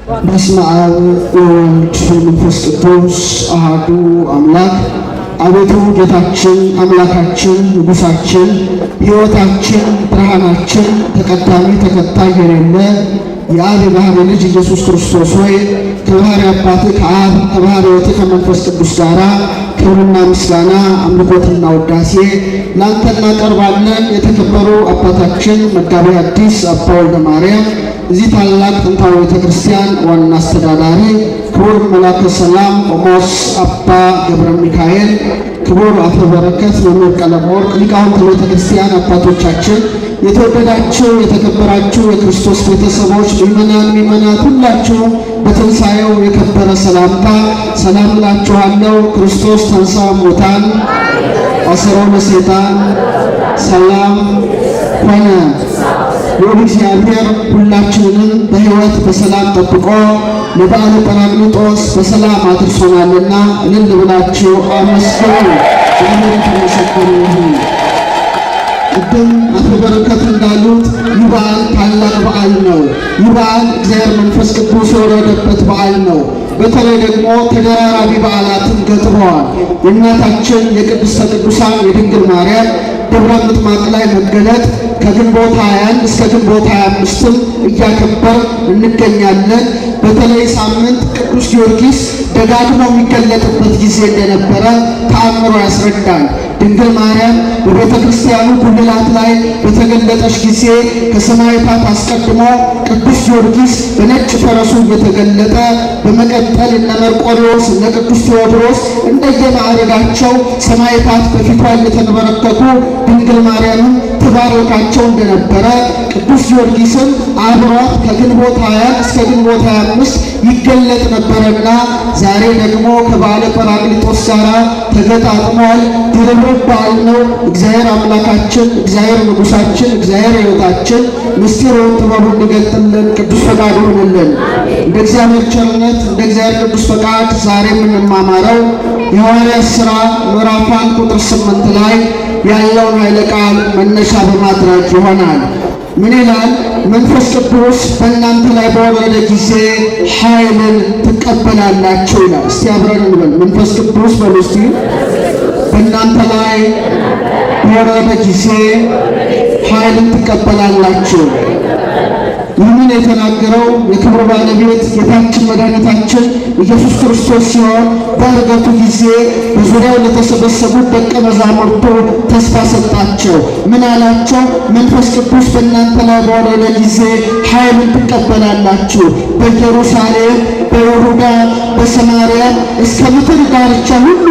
በስመ አብ ወወልድ ወመንፈስ ቅዱስ አሐዱ አምላክ። አቤቱ ጌታችን አምላካችን ንጉሣችን ሕይወታችን ብርሃናችን ተቀዳሚ ተከታይ የሌለ የአብ የባሕርይ ልጅ ኢየሱስ ክርስቶስ ሆይ፣ ከባሕርይ አባትህ ከአብ፣ ከባሕርይ ሕይወትህ ከመንፈስ ቅዱስ ጋራ ክብርና ምስጋና፣ አምልኮትና ውዳሴ ለአንተ እናቀርባለን። የተከበሩ አባታችን መጋቤ ሐዲስ አባ ወልደ ማርያም፣ እዚህ ታላቅ ጥንታዊ ቤተ ክርስቲያን ዋና አስተዳዳሪ፣ ክቡር መላከ ሰላም ቆሞስ አባ ገብረ ሚካኤል፣ ክቡር አፈ በረከት መምህር ቀለመወርቅ፣ ሊቃውንተ ቤተ ክርስቲያን አባቶቻችን፣ የተወደዳችሁ የተከበራችሁ የክርስቶስ ቤተሰቦች፣ ምእመናን፣ ምእመናት፣ ሁላችሁ በትንሣኤው የከበረ ሰላምታ ሰላም እላችኋለሁ። ክርስቶስ ተንሥአ እሙታን አሰሮ ለሰይጣን ሰላም ሆነ። ልዑል እግዚአብሔር ሁላችንንም በሕይወት በሰላም ጠብቆ ለበዓለ ጰራቅሊጦስ በሰላም አድርሶናልና እልል ብላችሁ አመስግኑ። እግዚአብሔር የተመሰገነ ይሁን። ቅድም አቶ በረከት እንዳሉት ይህ በዓል ታላቅ በዓል ነው። ይህ በዓል እግዚአብሔር መንፈስ ቅዱስ የወረደበት በዓል ነው። በተለይ ደግሞ ተደራራቢ በዓላትን ገጥመዋል። የእናታችን የቅድስተ ቅዱሳን የድንግል ማርያም ደብረ ምጥማቅ ላይ መገለጥ ከግንቦት 21 እስከ ግንቦት 25ም እያከበር እንገኛለን። በተለይ ሳምንት ቅዱስ ጊዮርጊስ ደጋግሞ የሚገለጥበት ጊዜ እንደነበረ ተአምሮ ያስረዳል። ድንግል ማርያም በቤተ ክርስቲያኑ ጉልላት ላይ በተገለጠች ጊዜ ከሰማዕታት አስቀድሞ ቅዱስ ጊዮርጊስ በነጭ ፈረሱ እየተገለጠ፣ በመቀጠል እነ መርቆሬዎስ፣ እነ ቅዱስ ቴዎድሮስ እንደየማዕረጋቸው ሰማዕታት በፊቷ እየተንበረከኩ ድንግል ማርያምም ትባረካቸው እንደነበረ፣ ቅዱስ ጊዮርጊስም አብሯት ከግንቦት 20 እስከ ግንቦት 25 ይገለጥ ነበረና ዛሬ ደግሞ ከበዓለ ጰራቅሊጦስ ጋር ተገጣጥሟል። ድርብርብ በዓል ነው። እግዚአብሔር አምላካችን፣ እግዚአብሔር ንጉሣችን፣ እግዚአብሔር ሕይወታችን ምስጢሩን ጥበቡን እንዲገልጥልን ቅዱስ ፈቃድ ይሁንልን። እንደ እግዚአብሔር ቸርነት፣ እንደ እግዚአብሔር ቅዱስ ፈቃድ ዛሬ የምንማማረው የሐዋርያት ሥራ ምዕራፍ 1 ቁጥር 8 ላይ ያለውን ኃይለ ቃል መነሻ በማድረግ ይሆናል። ምን ይላል? መንፈስ ቅዱስ በእናንተ ላይ በወረደ ጊዜ ኃይልን ትቀበላላችሁ ይላል። እስቲ አብረን እንበል። መንፈስ ቅዱስ በሉ እስቲ፣ በእናንተ ላይ በወረደ ጊዜ ኃይልን ትቀበላላችሁ። ይህንን የተናገረው የክብር ባለቤት ጌታችን መድኃኒታችን ኢየሱስ ክርስቶስ ሲሆን በዕርገቱ ጊዜ በዙሪያው ለተሰበሰቡት ደቀ መዛሙርቱ ተስፋ ሰጣቸው። ምን አላቸው? መንፈስ ቅዱስ በእናንተ ላይ በወረደ ጊዜ ኃይልን ትቀበላላችሁ፣ በኢየሩሳሌም፣ በይሁዳ፣ በሰማርያ እስከ ምድር ዳርቻ ሁሉ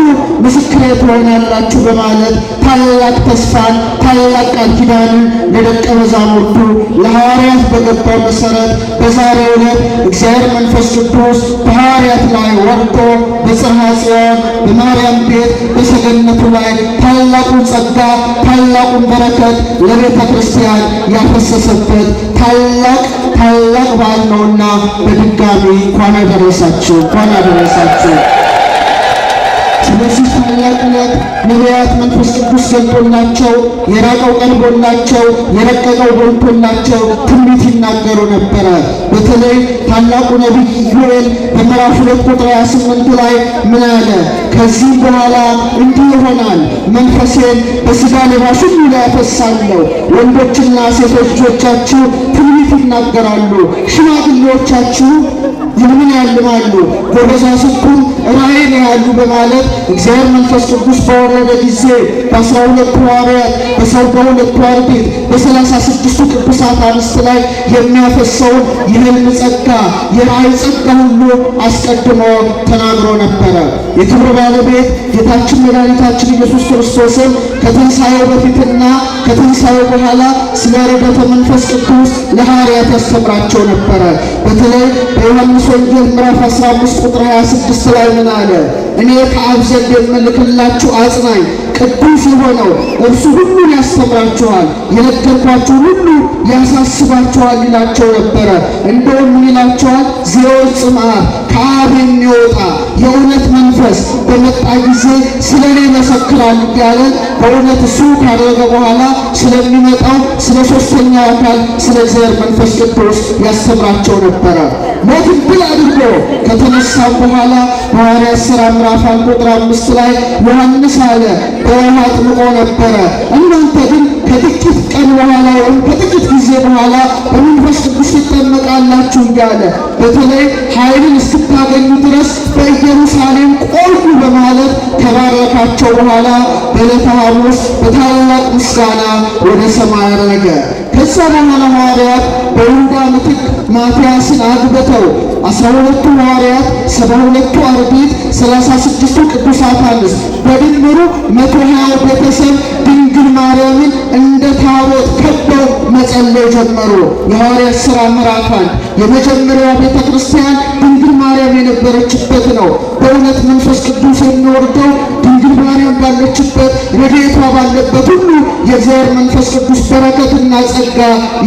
ምስክሬ ትሆናላችሁ በማለት ታላቅ ተስፋን፣ ታላቅ ቃል ኪዳንን ለደቀ መዛሙርቱ ለሐዋርያት በገባው መሰረት በዛሬው ዕለት እግዚአብሔር መንፈስ ቅዱስ በሐዋርያት ላይ ወርዶ በጽርሐ ጽዮን በማርያም ቤት በሰገነቱ ላይ ታላቁን ጸጋ፣ ታላቁን በረከት ለቤተ ክርስቲያን ያፈሰሰበት ታላቅ ታላቅ በዓል ነውና በድጋሚ እንኳን አደረሳችሁ፣ እንኳን አደረሳችሁ። ስለዚህ ታላቅ ዕለት ነቢያት መንፈስ ቅዱስ ገልጦላቸው፣ የራቀው ቀርቦላቸው፣ የረቀቀው ጎልቶላቸው ትንቢት ይናገሩ ነበረ። በተለይ ታላቁ ነቢይ ኢዩኤል በምዕራፍ 2 ቁጥር 28 ላይ ምን አለ? ከዚህ በኋላ እንዲህ ይሆናል፣ መንፈሴን በሥጋ ለባሽ ሁሉ ላይ አፈሳለሁ፣ ወንዶችና ሴቶች ልጆቻችሁ ትንቢት ይናገራሉ፣ ሽማግሌዎቻችሁ ሕልምን ያልማሉ፣ ጎበዛዝቱም ራእይን ያያሉ በማለት እግዚአብሔር መንፈስ ቅዱስ በወረደ ጊዜ በ12ቱ ሐዋርያት፣ በ72ቱ አርድእት፣ በ36ቱ ቅዱሳት አንስት ላይ የሚያፈሰውን የሕልም ጸጋ፣ የራእይ ጸጋ ሁሉ አስቀድሞ ተናግሮ ነበረ። የክብር ባለቤት ጌታችን መድኃኒታችን ኢየሱስ ክርስቶስን ከትንሣኤው በፊትና ከትንሣኤው በኋላ ስለ ዕረገተ መንፈስ ቅዱስ ለሐዋርያት ያስተምራቸው ነበረ። በተለይ በዮሐንስ ወንጌል ምዕራፍ 15 ቁጥር 26 ላይ ምን አለ? እኔ ከአብ ዘንድ የምልክላችሁ አጽናኝ ቅዱስ የሆነው እርሱ ሁሉን ያስተምራችኋል፣ የነገርኳችሁን ሁሉ ያሳስባችኋል ይላቸው ነበረ። እንደውም ምን ይላቸዋል? ዘወፅእ እምአብ፣ ከአብ የሚወጣ የእውነት መንፈስ በመጣ ጊዜ ስለ እኔ ይመሰክራል እያለ በእውነት እሱ ካደረገ በኋላ ስለሚመጣው ስለ ሶስተኛው አካል ስለ እግዚአብሔር መንፈስ ቅዱስ ያስተምራቸው ነበረ። ሞትን ድል አድርጎ ከተነሳ በኋላ በሐዋርያት ሥራ ምዕራፍ 1 ቁጥር 5 ላይ ዮሐንስ አለ በውሃ አጥምቆ ነበረ፣ እናንተ ግን ከጥቂት ቀን በኋላ ወይም ከጥቂት ጊዜ በኋላ በመንፈስ ቅዱስ ትጠመቃላችሁ እያለ በተለይ ኃይልን እስክታገኙ ድረስ በኢየሩሳሌም ቆዩ በማለት ከባረካቸው በኋላ በዕለተ ሐሙስ በታላቅ ምስጋና ወደ ሰማይ አረገ። ከዛ በኋላ ሐዋርያት በይሁዳ ምትክ ማትያስን አግብተው 12ቱ ሐዋርያት፣ 72ቱ አርድእት፣ 36ቱ ቅዱሳት አንስት በድምሩ 120 ቤተሰብ ድንግል ማርያምን እንደ ታቦት ከበው መጸለይ ጀመሩ። የሐዋርያት ሥራ ምዕራፍ 1 የመጀመሪያዋ ቤተ ክርስቲያን ድንግል ማርያም የነበረችበት ነው። በእውነት መንፈስ ቅዱስ የሚወርደው ድንግል ማርያም ባለችበት፣ ረድኤቷ ባለበት ሁሉ የእግዚአብሔር መንፈስ ቅዱስ በረከትና ጸጋ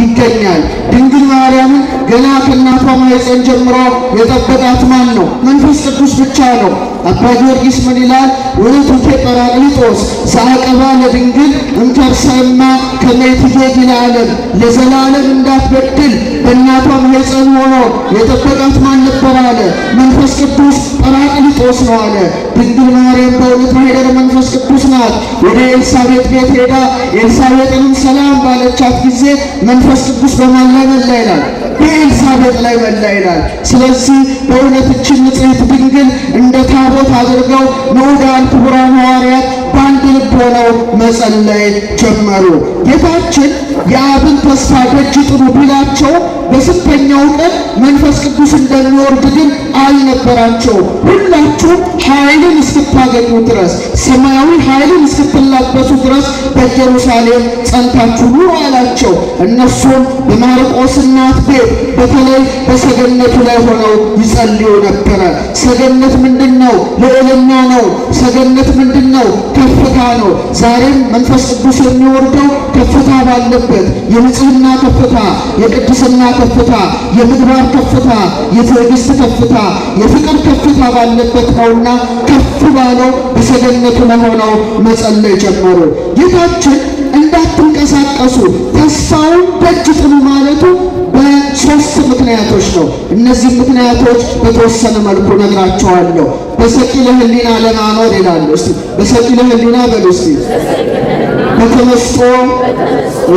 ይገኛል። ድንግል ማርያምን ገና ከእናቷ ማኅፀን ጀምሮ የጠበቃት ማን ነው? መንፈስ ቅዱስ ብቻ ነው። አባ ጊዮርጊስ ምን ይላል? ውእቱኬ ጰራቅሊጦስ ዘአቀባ ለድንግል እምከርሰ እማ ከመ ኢትጌጊ ለዓለም፣ ለዘላለም እንዳትበድል በእናቷ ማኅፀን ሆኖ የጠበቃት ማን ነበር አለ? መንፈስ ቅዱስ ጰራቅሊጦስ ነው አለ። ድንግል ማርያም በእውነት ማኅደረ መንፈስ ቅዱስ ናት። ወደ ኤልሳቤጥ ቤት ሄዳ ኤልሳቤጥንም ሰላም ባለቻት ጊዜ መንፈስ ቅዱስ በማን ላይ መላ ይላል? በኤልሳቤጥ ላይ መላ ይላል። ስለዚህ በእውነት እችን ንጽሕት ድንግል እንደ ታቦት አድርገው ንዑዳን ክቡራን ሐዋርያት በአንድ ልብ ሆነው መጸለይ ጀመሩ። ጌታችን የአብን ተስፋ ደጅ ጥኑ ቢላቸው በስንተኛው ቀን መንፈስ ቅዱስ እንደሚወርድ ግን አልነበራቸው። ሁላችሁም ኃይልን እስክታገኙ ድረስ፣ ሰማያዊ ኃይልን እስክትላበሱ ድረስ በኢየሩሳሌም ጸንታችሁ ኑሩ አላቸው። እነሱም በማርቆስ እናት ቤት በተለይ በሰገነቱ ላይ ሆነው ይጸልዩ ነበረ። ሰገነት ምንድን ነው? ልዕልና ነው። ሰገነት ምንድን ነው? ከፍታ ነው። ዛሬም መንፈስ ቅዱስ የሚወርደው ከፍታ ባለበት፣ የንጽህና ከፍታ፣ የቅድስና ከፍታ፣ የምግባር ከፍታ፣ የትዕግስት ከፍታ፣ የፍቅር ከፍታ ባለበት ነውና ከፍ ባለው በሰገነቱ ላይ ሆነው መጸለይ ጀመሩ። ጌታችን እንዳትንቀሳቀሱ ተስፋውን ደጅ ጥኑ ማለቱ በሶስት ምክንያቶች ነው። እነዚህ ምክንያቶች በተወሰነ መልኩ ነግራቸዋለሁ። በሰቂለ ሕሊና ለማኖር ይላሉ። እስቲ በሰቂለ ሕሊና በሉ እስቲ። በተመስጦ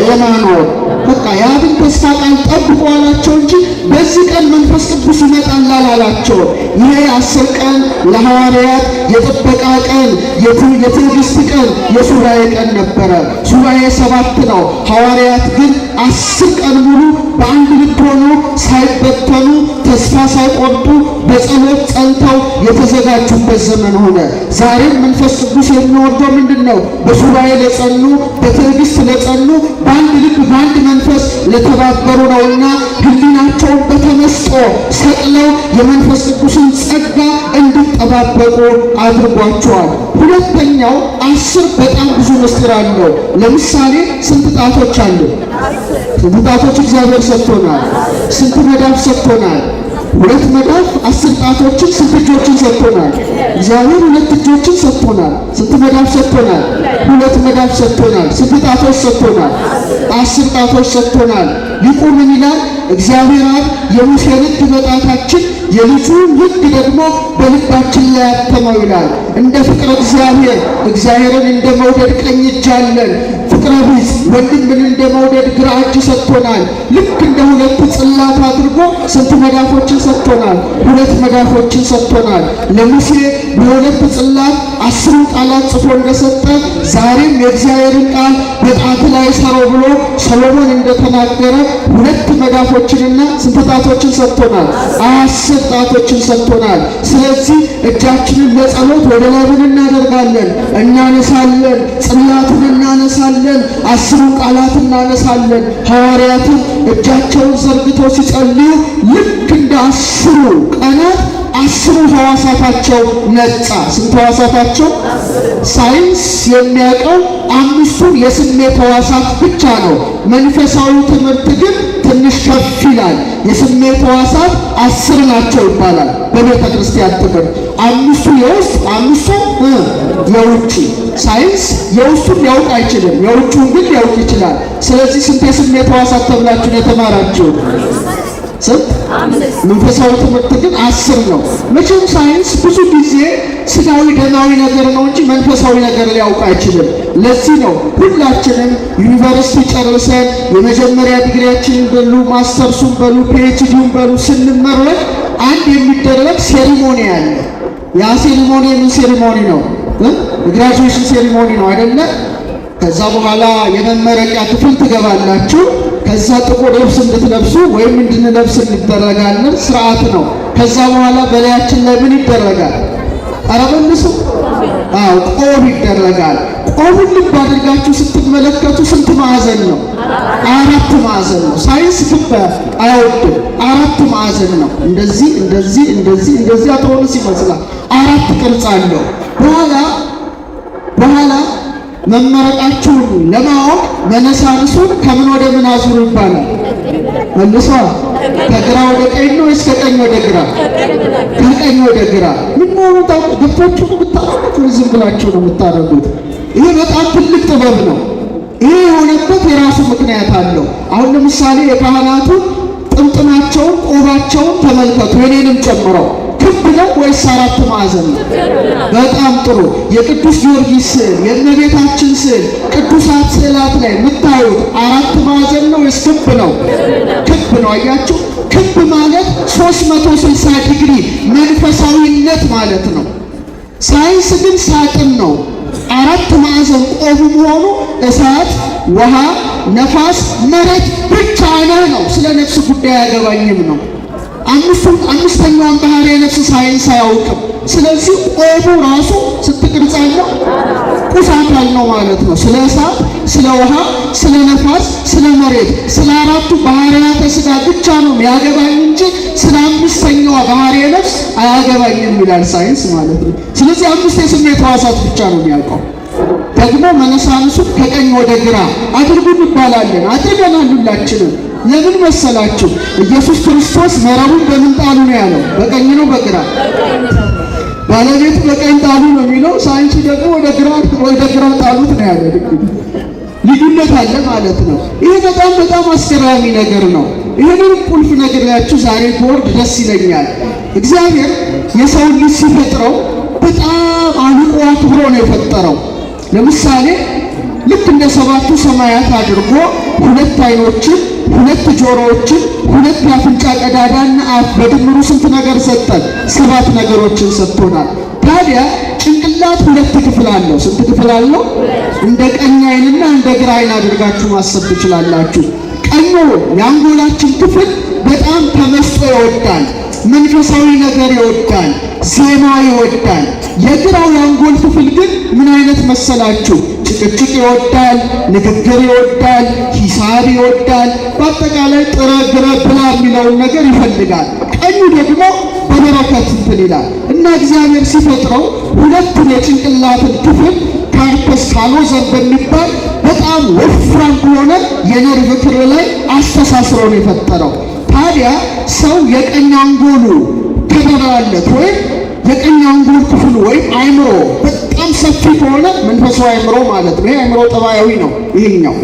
ለማኖር በቃ የአብን ተስፋ ቃል ጠብቁ አላቸው እንጂ በዚህ ቀን መንፈስ ቅዱስ ይመጣል አላላቸው። ይሄ 10 ቀን ለሐዋርያት የጥበቃ ቀን፣ የትዕግስት ቀን፣ የሱባኤ ቀን ነበረ። ሱባኤ 7 ነው። ሐዋርያት ግን 10 ቀን ሙሉ በአንድ ልብ ሆነው ሳይበተኑ ተስፋ ሳይቆርጡ በጸሎት ጸንተው የተዘጋጁበት ዘመን ሆነ። ዛሬም መንፈስ ቅዱስ የሚወርደው ምንድን ነው? በሱባኤ ለጸኑ፣ በትዕግስት ለጸኑ፣ በአንድ ልብ በአንድ መንፈስ ለተባበሩ ነውና ሕሊናቸውን በተመስጦ ሰቅለው የመንፈስ ቅዱስን ጸጋ እንዲጠባበቁ አድርጓቸዋል። ሁለተኛው 10 በጣም ብዙ ምስጢር አለው። ለምሳሌ ስንት ጣቶች አሉ? ስንት ጣቶች እግዚአብሔር ሰጥቶናል? ስንት መዳፍ ሰጥቶናል? 2 መዳፍ 10 ጣቶችን ስንት እጆችን ሰጥቶናል? እግዚአብሔር 2 እጆችን ሰጥቶናል። ስንት መዳፍ ሰጥቶናል? 2 መዳፍ ሰጥቶናል። ስንት ጣቶች ሰጥቶናል? 10 ጣቶች ሰጥቶናል። ሊቁ ምን ይላል? እግዚአብሔር አብ የሙሴን ሕግ በጣታችን የልጁን ሕግ ደግሞ በልባችን ላይ አተመው ይላል። እንደ ፍቅረ እግዚአብሔር እግዚአብሔርን እንደ መውደድ ቀኝ እጅ አለን። ፍቅረ ቢጽ ወንድምን እንደ መውደድ ግራ እጅ ሰጥቶናል። ልክ እንደ ሁለቱ ጽላት አድርጎ ስንት መዳፎችን ሰጥቶናል? 2 መዳፎችን ሰጥቶናል። ለሙሴ በሁለቱ ጽላት 10 ቃላት ጽፎ እንደሰጠ ዛሬም የእግዚአብሔርን ቃል በጣት ላይ ሰረው ብሎ ሰሎሞን እንደተናገረ 2 መዳፎችንና ስንት ጣቶችን ሰጥቶናል? 10 ጣቶችን ሰጥቶናል። ስለዚህ እጃችንን ለጸሎት ወደ ላይ ምን እናደርጋለን? እናነሳለን። ጽላቱን እናነሳለን። 10 ቃላት እናነሳለን። ሐዋርያትም እጃቸውን ዘርግተው ሲጸልዩ ልክ እንደ 10 ቀናት 10 ሕዋሳታቸው ነጻ። ስንት ሕዋሳታቸው? ሳይንስ የሚያውቀው 5ቱን የስሜት ሕዋሳት ብቻ ነው። መንፈሳዊ ትምህርት ግን ትንሽ ከፍ ይላል። የስሜት ሕዋሳት 10 ናቸው ይባላል በቤተ ክርስቲያን ትምህርት። 5ቱ የውስጥ 5ቱ የውጪ። ሳይንስ የውስጡን ሊያውቅ አይችልም፣ የውጪውን ግን ሊያውቅ ይችላል። ስለዚህ ስንት የስሜት ሕዋሳት ተብላችሁ ነው የተማራችሁ? ስንት? መንፈሳዊ ትምህርት ግን 10 ነው። መቼም ሳይንስ ብዙ ጊዜ ስጋዊ ደማዊ ነገር ነው እንጂ መንፈሳዊ ነገር ሊያውቅ አይችልም። ለዚህ ነው ሁላችንም ዩኒቨርሲቲ ጨርሰን የመጀመሪያ ዲግሪያችንን በሉ፣ ማስተርሱን በሉ፣ PhD ውን በሉ ስንመረቅ አንድ የሚደረግ ceremony አለ። ያ ceremony ምን ceremony ነው? Graduation ceremony ነው አይደለ? ከዛ በኋላ የመመረቂያ ክፍል ትገባላችሁ። ከዛ ጥቁር ልብስ እንድትለብሱ ወይም እንድንለብስ እንደረጋለን። ስርዓት ነው። ከዛ በኋላ በላያችን ላይ ምን ይደረጋል? ኧረ መልሱ። አዎ፣ ቆብ ይደረጋል። ቆቡን ልብ አድርጋችሁ ስትመለከቱ ስንት ማዕዘን ነው? 4 ማዕዘን ነው። ሳይንስ ክብ አይወድም። 4 ማዕዘን ነው። እንደዚህ እንደዚህ እንደዚህ እንደዚህ አጥሮንስ ይመስላል። 4 ቅርጽ አለው። በኋላ መመረቃችሁን ለማወቅ መነሳንሱን ከምን ወደ ምን አዙሩ ይባላል? መልሷ። ከግራ ወደ ቀኝ ነው ወይስ ከቀኝ ወደ ግራ? ከቀኝ ወደ ግራ። ምን ነው ገብታችሁ ነው የምታረጉት ወይ ዝም ብላችሁ ነው የምታረጉት? ይሄ በጣም ትልቅ ጥበብ ነው። ይሄ የሆነበት የራሱ ምክንያት አለው። አሁን ለምሳሌ የካህናቱ ጥምጥማቸውን ቆባቸውን ተመልከቱ፣ የኔንም ጨምረው ክብ ነው ወይስ 4 ማዕዘን ነው? በጣም ጥሩ። የቅዱስ ጊዮርጊስ ስዕል፣ የእመቤታችን ስዕል፣ ቅዱሳት ስዕላት ላይ የምታዩት 4 ማዕዘን ነው ወይስ ክብ ነው? ክብ ነው። አያችሁ፣ ክብ ማለት 360 ዲግሪ መንፈሳዊነት ማለት ነው። ሳይንስ ግን ሳጥን ነው። 4 ማዕዘን ቆቡ መሆኑ እሳት፣ ውሃ፣ ነፋስ፣ መሬት ብቻ ነው። ስለ ነፍስ ጉዳይ አያገባኝም ነው። አምስተኛውን ባህሪ የነፍስ ሳይንስ አያውቅም። ስለዚህ ቆቡ ራሱ ስትቅርጽ ያለው ቁስ አካል ነው ማለት ነው። ስለ እሳት፣ ስለ ውሃ፣ ስለ ነፋስ፣ ስለ መሬት፣ ስለ 4ቱ ባህሪያተ ሥጋ ብቻ ነው የሚያገባኝ እንጂ ስለ አምስተኛዋ ባህሪ ነፍስ አያገባኝም ይላል ሳይንስ ማለት ነው። ስለዚህ 5 የስሜት ሕዋሳት ብቻ ነው የሚያውቀው። ደግሞ መነሳንሱ ከቀኝ ወደ ግራ አድርጉ እንባላለን። አድርገናል ሁላችንም። ለምን መሰላችሁ? ኢየሱስ ክርስቶስ መረቡን በምን ጣሉ ነው ያለው? በቀኝ ነው በግራ? ባለቤቱ በቀኝ ጣሉ ነው የሚለው፣ ሳይንሱ ደግሞ ወደ ግራ ጣሉት ነው ያለው። ልዩነት አለ ማለት ነው። ይሄ በጣም በጣም አስገራሚ ነገር ነው። ይሄንን ቁልፍ ነግሬያችሁ ዛሬ ቦርድ ደስ ይለኛል። እግዚአብሔር የሰውን ልጅ ሲፈጥረው በጣም አልቆ አክብሮ ነው የፈጠረው። ለምሳሌ ልክ እንደ 7ቱ ሰማያት አድርጎ 2 አይኖችን፣ 2 ጆሮዎችን፣ 2 የአፍንጫ ቀዳዳና አፍ፣ በድምሩ ስንት ነገር ሰጠን? 7 ነገሮችን ሰጥቶናል። ታዲያ ጭንቅላት 2 ክፍል አለው። ስንት ክፍል አለው? እንደ ቀኝ አይንና እንደ ግራ አይን አድርጋችሁ ማሰብ ትችላላችሁ። ቀኙ የአንጎላችን ክፍል በጣም ተመስጦ ይወዳል፣ መንፈሳዊ ነገር ይወዳል፣ ዜማ ይወዳል። የግራው የአንጎል ክፍል ግን ምን አይነት መሰላችሁ? ጭቅጭቅ ይወዳል፣ ንግግር ይወዳል፣ ሂሳብ ይወዳል። በአጠቃላይ ጥረ ግረ ብላ የሚለውን ነገር ይፈልጋል። ቀኙ ደግሞ በበረከት እንትን ይላል እና እግዚአብሔር ሲፈጥረው ሁለቱን የጭንቅላትን ክፍል corpus callosum በሚባል በጣም ወፍራም በሆነ የነርቭ ክር ላይ አስተሳስሮ ነው የፈጠረው። ታዲያ ሰው የቀኝ አንጎሉ ከበራለት ወይም የቀኝ አንጎል ክፍሉ ወይም አእምሮ በጣም ሰፊ ከሆነ መንፈሳዊ አእምሮ ማለት ነው። ይሄ አእምሮ ጠባያዊ ነው፣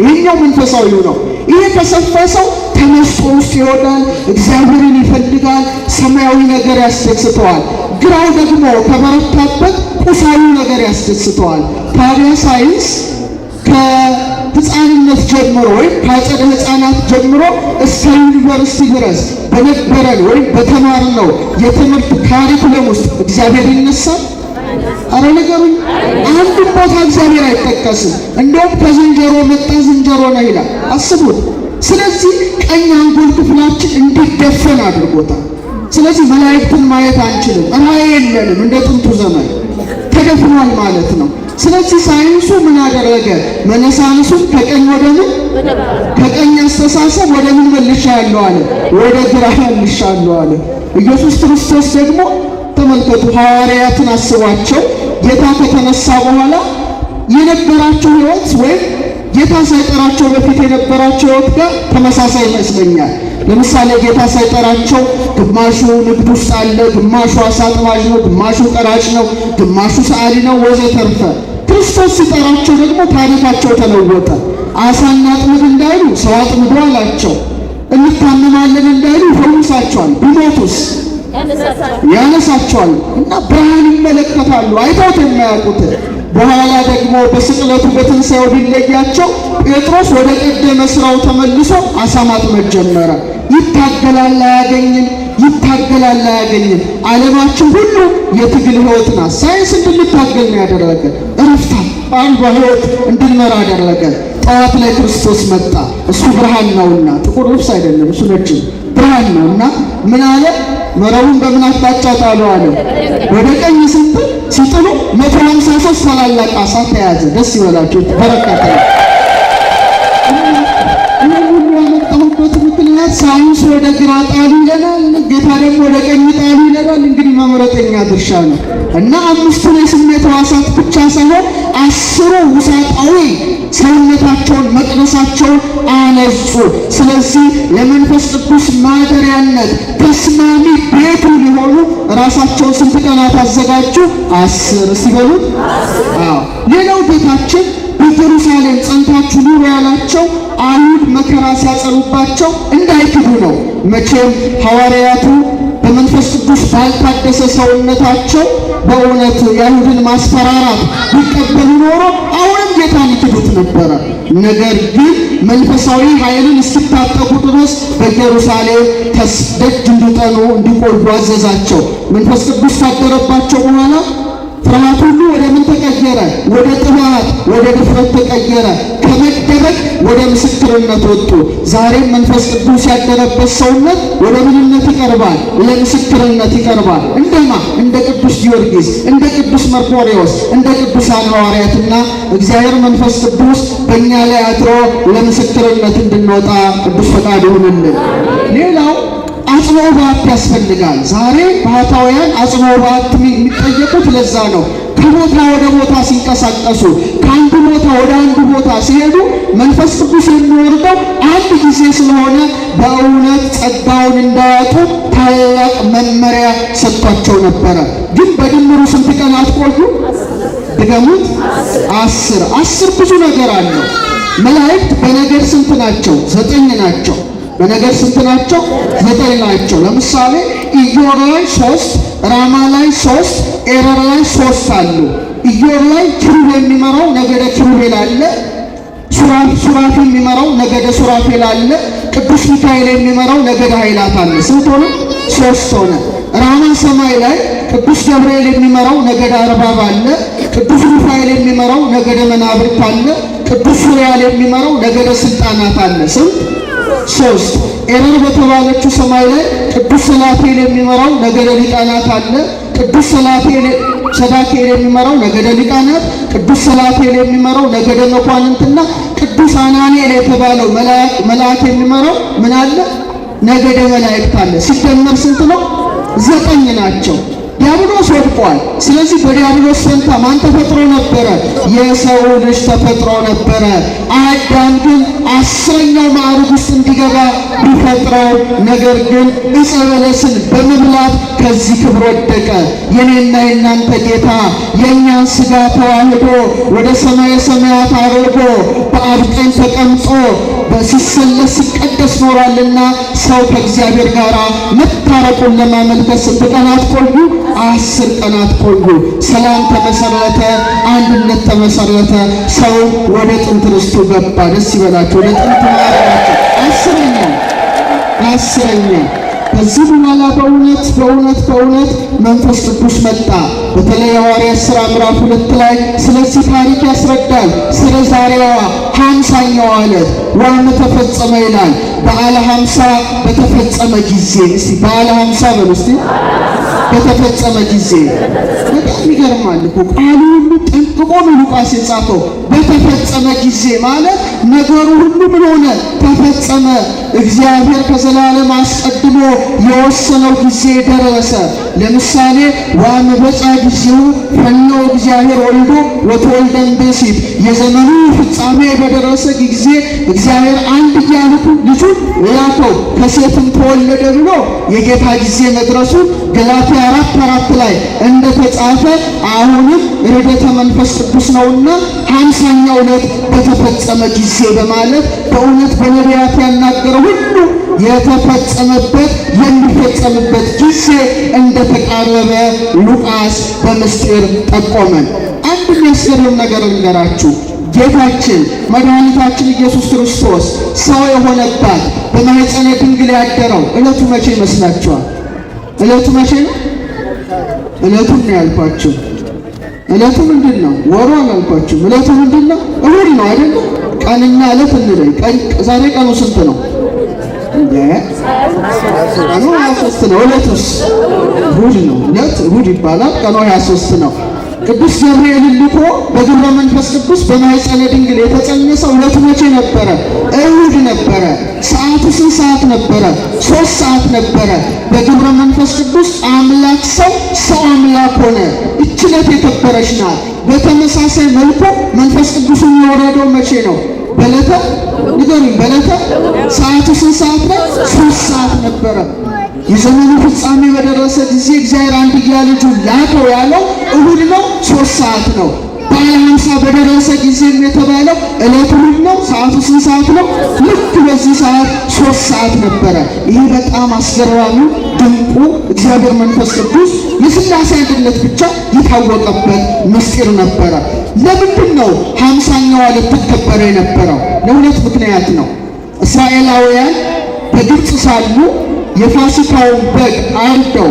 ይሄኛው መንፈሳዊው ነው። ይሄ ከሰፋ ሰው ተመስጦ ውስጥ ይወዳል፣ እግዚአብሔርን ይፈልጋል፣ ሰማያዊ ነገር ያስደስተዋል። ግራው ደግሞ ከበረታበት ቁሳዊ ነገር ያስደስተዋል። ታዲያ ሳይንስ ከህፃንነት ጀምሮ ወይም ከአጸደ ህፃናት ጀምሮ እስከ ዩኒቨርሲቲ ድረስ በነበረን ወይም በተማርነው የትምህርት ካሪኩለም ውስጥ እግዚአብሔር ይነሳል? አረ ንገሩኝ። አንድም ቦታ እግዚአብሔር አይጠቀስም። እንደውም ከዝንጀሮ መጣ ዝንጀሮ ነው ይላል። አስቡት። ስለዚህ ቀኝ አንጎል ክፍላችን እንዲደፈን አድርጎታል። ስለዚህ መላእክትን ማየት አንችልም፣ ራእይ የለንም፣ እንደ ጥንቱ ዘመን ተደፍኗል ማለት ነው። ስለዚህ ሳይንሱ ምን አደረገ? መነሳንሱን ከቀኝ ወደ ምን? ከቀኝ አስተሳሰብ ወደ ምን መልሻለሁ አለ? ወደ ግራ መልሻለሁ አለ። ኢየሱስ ክርስቶስ ደግሞ ተመልከቱ፣ ሐዋርያትን አስቧቸው። ጌታ ከተነሳ በኋላ የነበራቸው ሕይወት ወይም ጌታ ሳይጠራቸው በፊት የነበራቸው ሕይወት ጋር ተመሳሳይ ይመስለኛል። ለምሳሌ ጌታ ሳይጠራቸው ግማሹ ንግድ ውስጥ አለ፣ ግማሹ አሳ አጥማጅ ነው፣ ግማሹ ቀራጭ ነው፣ ግማሹ ሰዓሊ ነው ወዘተርፈ። ክርስቶስ ሲጠራቸው ደግሞ ታሪካቸው ተለወጠ። አሳ እናጥምድ እንዳይሉ ሰው አጥምዶ አላቸው። እንታመማለን እንዳይሉ ይፈውሳቸዋል። ቢሞቱስ ያነሳቸዋል። እና ብርሃን ይመለከታሉ አይተውት የማያውቁት። በኋላ ደግሞ በስቅለቱ በትንሣኤው ቢለያቸው ጴጥሮስ ወደ ቀደመ ስራው ተመልሶ አሳ ማጥመድ ጀመረ። ይታገላል አያገኝም፣ ይታገላል አያገኝም። ዓለማችን ሁሉ የትግል ህይወት ናት። ሳይንስ እንድንታገል ነው ያደረገን። እረፍታ በአንዷ ህይወት እንድንመራ አደረገን። ጠዋት ላይ ክርስቶስ መጣ። እሱ ብርሃን ነውና ጥቁር ልብስ አይደለም፣ እሱ ነጭ ብርሃን ነውና ምን አለ? መረቡን በምን አቅጣጫ ጣሉ አለ? ወደ ቀኝ ሲጥሉ 153 ታላላቅ ዓሣ ተያዘ። ደስ ይበላችሁ፣ በረከተ። ይህን ሁሉ ያመጣሁበት ምክንያት ሳይንስ ወደ ግራ ጣሉ ይለናል፣ ጌታ ደግሞ ወደ ቀኝ ጣሉ ይለናል። እንግዲህ መምረጠኛ ድርሻ ነው እና 5ቱን የስሜት ሕዋሳት ብቻ ሳይሆን 10ሩ ውሳጣዊ ሰውነታቸውን መቅደሳቸውን አነጹ። ስለዚህ ለመንፈስ ቅዱስ ማደሪያነት ተስማሚ ቤቱ ሊሆኑ ራሳቸውን ስንት ቀናት አዘጋጁ? 10 ሲበሉት። አዎ። ሌላው ጌታችን በኢየሩሳሌም ጸንታችሁ ኑሩ ያላቸው አይሁድ መከራ ሲያጸኑባቸው እንዳይክዱ ነው። መቼም ሐዋርያቱ በመንፈስ ቅዱስ ባልታደሰ ሰውነታቸው በእውነት የአይሁድን ማስፈራራት ቢቀበሉ ኖሮ አሁንም ጌታን ይክዱት ነበረ። ነገር ግን መንፈሳዊ ኃይልን እስኪታጠቁ ድረስ በኢየሩሳሌም ደጅ እንዲጠኑ እንዲቆዩ አዘዛቸው። መንፈስ ቅዱስ ካደረባቸው በኋላ ፍርሃት ሁሉ ወደ ምን ተቀየረ? ወደ ጥባት፣ ወደ ድፍረት ተቀየረ። ከመደበቅ ወደ ምስክርነት ወጡ። ዛሬም መንፈስ ቅዱስ ያደረበት ሰውነት ወደ ምንነት ይቀርባል? ለምስክርነት ይቀርባል። እንደማ እንደ ቅዱስ ጊዮርጊስ፣ እንደ ቅዱስ መርቆሬዎስ፣ እንደ ቅዱሳን ሐዋርያትና እግዚአብሔር መንፈስ ቅዱስ በእኛ ላይ አድሮ ለምስክርነት እንድንወጣ ቅዱስ ፈቃዱ ይሁንልን። ሌላው አጽንኦ በዓት ያስፈልጋል። ዛሬ ባህታውያን አጽንኦ በዓት የሚጠየቁት ለዛ ነው። ከቦታ ወደ ቦታ ሲንቀሳቀሱ፣ ከአንዱ ቦታ ወደ አንዱ ቦታ ሲሄዱ መንፈስ ቅዱስ የሚወርደው አንድ ጊዜ ስለሆነ በእውነት ጸጋውን እንዳያጡ ታላቅ መመሪያ ሰጥቷቸው ነበረ። ግን በድምሩ ስንት ቀናት ቆዩ? ድገሙት። 10። 10 ብዙ ነገር አለው። መላእክት በነገድ ስንት ናቸው? 9 ናቸው። በነገድ ስንት ናቸው? 9 ናቸው። ለምሳሌ ኢዮር ላይ 3፣ ራማ ላይ 3፣ ኤረር ላይ 3 አሉ። ኢዮር ላይ ኪሩብ የሚመራው ነገደ ኪሩቤል አለ። ሱራፊ የሚመራው ነገደ ሱራፌል አለ። ቅዱስ ሚካኤል የሚመራው ነገደ ኃይላት አለ። ስንት ሆነ? 3 ሆነ። ራማ ሰማይ ላይ ቅዱስ ገብርኤል የሚመራው ነገደ አርባብ አለ። ቅዱስ ሩፋኤል የሚመራው ነገደ መናብርት አለ። ቅዱስ ሱሪያል የሚመራው ነገደ ስልጣናት አለ። ስንት? 3። ኤረር በተባለችው ሰማይ ላይ ቅዱስ ሰላቴል የሚመራው ነገደ ሊቃናት አለ። ቅዱስ ሰዳኬል የሚመራው ነገደ ሊቃናት፣ ቅዱስ ሰላቴል የሚመራው ነገደ መኳንንትና ቅዱስ አናንኤል የተባለው መልአክ የሚመራው ምን አለ? ነገደ መላእክት አለ። ሲደመር ስንት ነው? 9 ናቸው። ዲያብሎስ ወድቋል። ስለዚህ በዲያብሎስ ፈንታ ማን ተፈጥሮ ነበረ? የሰው ልጅ ተፈጥሮ ነበረ። አዳም ግን 10ኛው ማዕረግ ውስጥ እንዲገባ ቢፈጥረው፣ ነገር ግን ዕፀ በለስን በመብላት ከዚህ ክብር ወደቀ። የኔና የናንተ ጌታ የኛን ሥጋ ተዋህዶ ወደ ሰማየ ሰማያት አርጎ በአብ ቀኝ ተቀምጦ ሲሰለስ ሲቀደስ ኖሯልና ሰው ከእግዚአብሔር ጋር መታረቁን ለማመልከት ስንት ቀናት ቆዩ? 10 ቀናት ቆዩ። ሰላም ተመሰረተ፣ አንድነት ተመሰረተ። ሰው ወደ ጥንት ርስቱ ገባ። ደስ ይበላችሁ። ወደ ጥንት ማዕረጋቸው። 10ኛ ከዚህ በኋላ በእውነት በእውነት በእውነት መንፈስ ቅዱስ መጣ። በተለይ የሐዋርያት ሥራ ምዕራፍ 2 ላይ ስለዚህ ታሪክ ያስረዳል። ስለ ዛሬዋ 50ኛው ዕለት ወአመ ተፈጸመ ይላል። በዓለ 50 በተፈጸመ ጊዜ፣ እስቲ በዓለ 50 በሉ እስቲ። በተፈጸመ ጊዜ። በጣም ይገርማል እኮ ቃሉ ሁሉ ጠንቅቆ ነው ሉቃስ የጻፈው። በተፈጸመ ጊዜ ማለት ነገሩ ሁሉ ምን ሆነ? ተፈጸመ። እግዚአብሔር ከዘላለም አስቀድሞ የወሰነው ጊዜ ደረሰ። ለምሳሌ ወአመ በጽሐ ጊዜው ፈነወ እግዚአብሔር ወልዶ ወተወልደ እምብእሲት፣ የዘመኑ ፍጻሜ በደረሰ ጊዜ እግዚአብሔር አንድያ ልጁን ላከው ከሴትም ተወለደ ብሎ የጌታ ጊዜ መድረሱ ገላትያ 4:4 ላይ እንደተጻፈ አሁንም ርደተ መንፈስ ቅዱስ ነውና 50ኛው ዕለት በተፈጸመ ጊዜ በማለት በእውነት በነቢያት ያናገረው ሁሉ የተፈጸመበት የሚፈጸምበት ጊዜ እንደተቃረበ ሉቃስ በምስጢር ጠቆመን። አንድ የሚያስገርም ነገር ልንገራችሁ። ጌታችን መድኃኒታችን ኢየሱስ ክርስቶስ ሰው የሆነባት በማኅፀነ ድንግል ያደረው ዕለቱ መቼ ይመስላችኋል? ዕለቱ መቼ ነው? ዕለቱን ነው ያልኳችሁ። ዕለቱ ምንድን ነው? ወሩ አላልኳችሁም። ዕለቱ ምንድን ነው? እሑድ ነው አይደለም? ቀንና ዕለት እንለይ። ዛሬ ቀኑ ስንት ነው? እንዴ ቀኑ 23 ነው። ዕለቱስ እሑድ ነው። ዕለት እሑድ ይባላል። ቀኑ 23 ነው። ቅዱስ ገብርኤል ልኮ በግብረ መንፈስ ቅዱስ በማኅፀነ ድንግል የተጸነሰው ዕለቱ መቼ ነበረ? እሑድ ነበረ። ሰዓቱ ስንት ሰዓት ነበረ? 3 ሰዓት ነበረ። በግብረ መንፈስ ቅዱስ አምላክ ሰው፣ ሰው አምላክ ሆነ። ይህች ዕለት የከበረች ናት። በተመሳሳይ መልኩ መንፈስ ቅዱስ የወረደው መቼ ነው? በዕለተ ንገሩኝ፣ በዕለተ ሰዓቱ ስንት ሰዓት ነው? 3 ሰዓት ነበረ። የዘመኑ ፍጻሜ በደረሰ ጊዜ እግዚአብሔር አንድያ ልጁን ላከው ያለው እሑድ ነው፣ 3 ሰዓት ነው። በዓለ ሃምሳ በደረሰ ጊዜም የተባለው ዕለቱ እሑድ ነው፣ ሰዓቱ ስንት ሰዓት ነው? ልክ በዚህ ሰዓት 3 ሰዓት ነበረ። ይህ በጣም አስገራሚው ድንቁ እግዚአብሔር መንፈስ ቅዱስ የሥላሴ አንድነት ብቻ የታወቀበት ምስጢር ነበረ። ለምንድን ነው 50ኛዋ ዕለት ትከበረ የነበረው? ለሁለት ምክንያት ነው። እስራኤላውያን በግብፅ ሳሉ የፋሲካውን በግ አርደው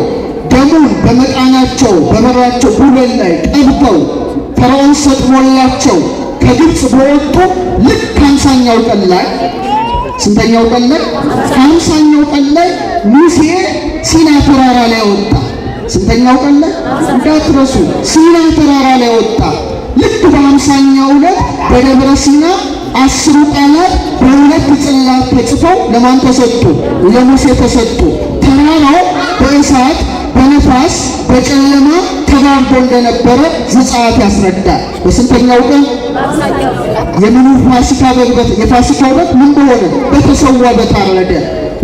ደሙን በመቃናቸው በበራቸው ጉበን ላይ ቀብተው ፈርዖን ሰጥሞላቸው ከግብፅ በወጡ ልክ 50ኛው ቀን ላይ፣ ስንተኛው ቀን ላይ? 50ኛው ቀን ላይ ሙሴ ሲና ተራራ ላይ ወጣ። ስንተኛው ቀን ላይ? እንዳትረሱ፣ ሲና ተራራ ላይ ወጣ። ልክ በ50ኛው ዕለት በደብረ ሲና 10 ቃላት በሁለት ጽላት ተጽፈው ለማን ተሰጡ? ለሙሴ ተሰጡ። ተራራው በእሳት በነፋስ በጨለማ ተጋርዶ እንደነበረ ዘጸአት ያስረዳል። በስንተኛው ቀን? የምኑ ፋሲካ በግ? የፋሲካው በግ ምን በሆነ? በተሰዋ በታረደ።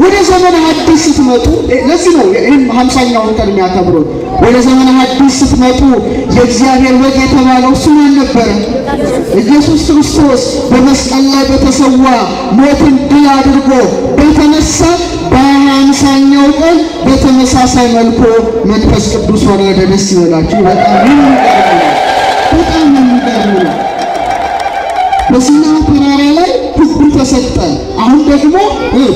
ወደ ዘመነ ሐዲስ ስትመጡ፣ ለዚህ ነው ይሄን 50ኛውን ቀን የሚያከብሩት። ወደ ዘመነ ሐዲስ ስትመጡ የእግዚአብሔር በግ የተባለው እሱ ማን ነበረ? ኢየሱስ ክርስቶስ በመስቀል ላይ በተሰዋ ሞትን ድል አድርጎ በተነሳ በ50ኛው ቀን በተመሳሳይ መልኩ መንፈስ ቅዱስ ወረደ። ደስ ይበላችሁ። በጣም የሚገርም ነው። በሲና ተራራ ላይ ሕጉ ተሰጠ። አሁን ደግሞ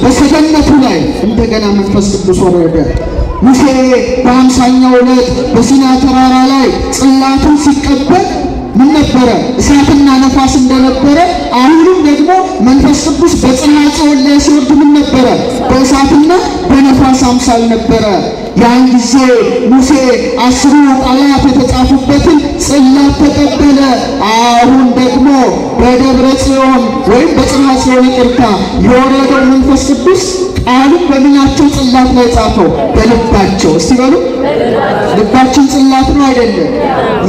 በሰገነቱ ላይ እንደገና መንፈስ ቅዱስ ወረደ። ሙሴ በ50ኛው ዕለት በሲና ተራራ ላይ ጽላቱን ሲቀበል ምን ነበረ? እሳትና ነፋስ እንደነበረ አሁንም ደግሞ መንፈስ ቅዱስ በጽርሐ ጽዮን ላይ ሲወርድ ምን ነበረ? በእሳትና በነፋስ አምሳል ነበረ። ያን ጊዜ ሙሴ 10 ቃላት የተጻፉበትን ጽላት ተቀበለ። አሁን ደግሞ በደብረ ጽዮን ወይም በጽርሐ ጽዮን ይቅርታ የወረደው መንፈስ ቅዱስ ቃሉን በምናቸው ጽላት ላይ ጻፈው? በልባቸው። እስቲ በሉ፣ ልባችን ጽላት ነው አይደለም?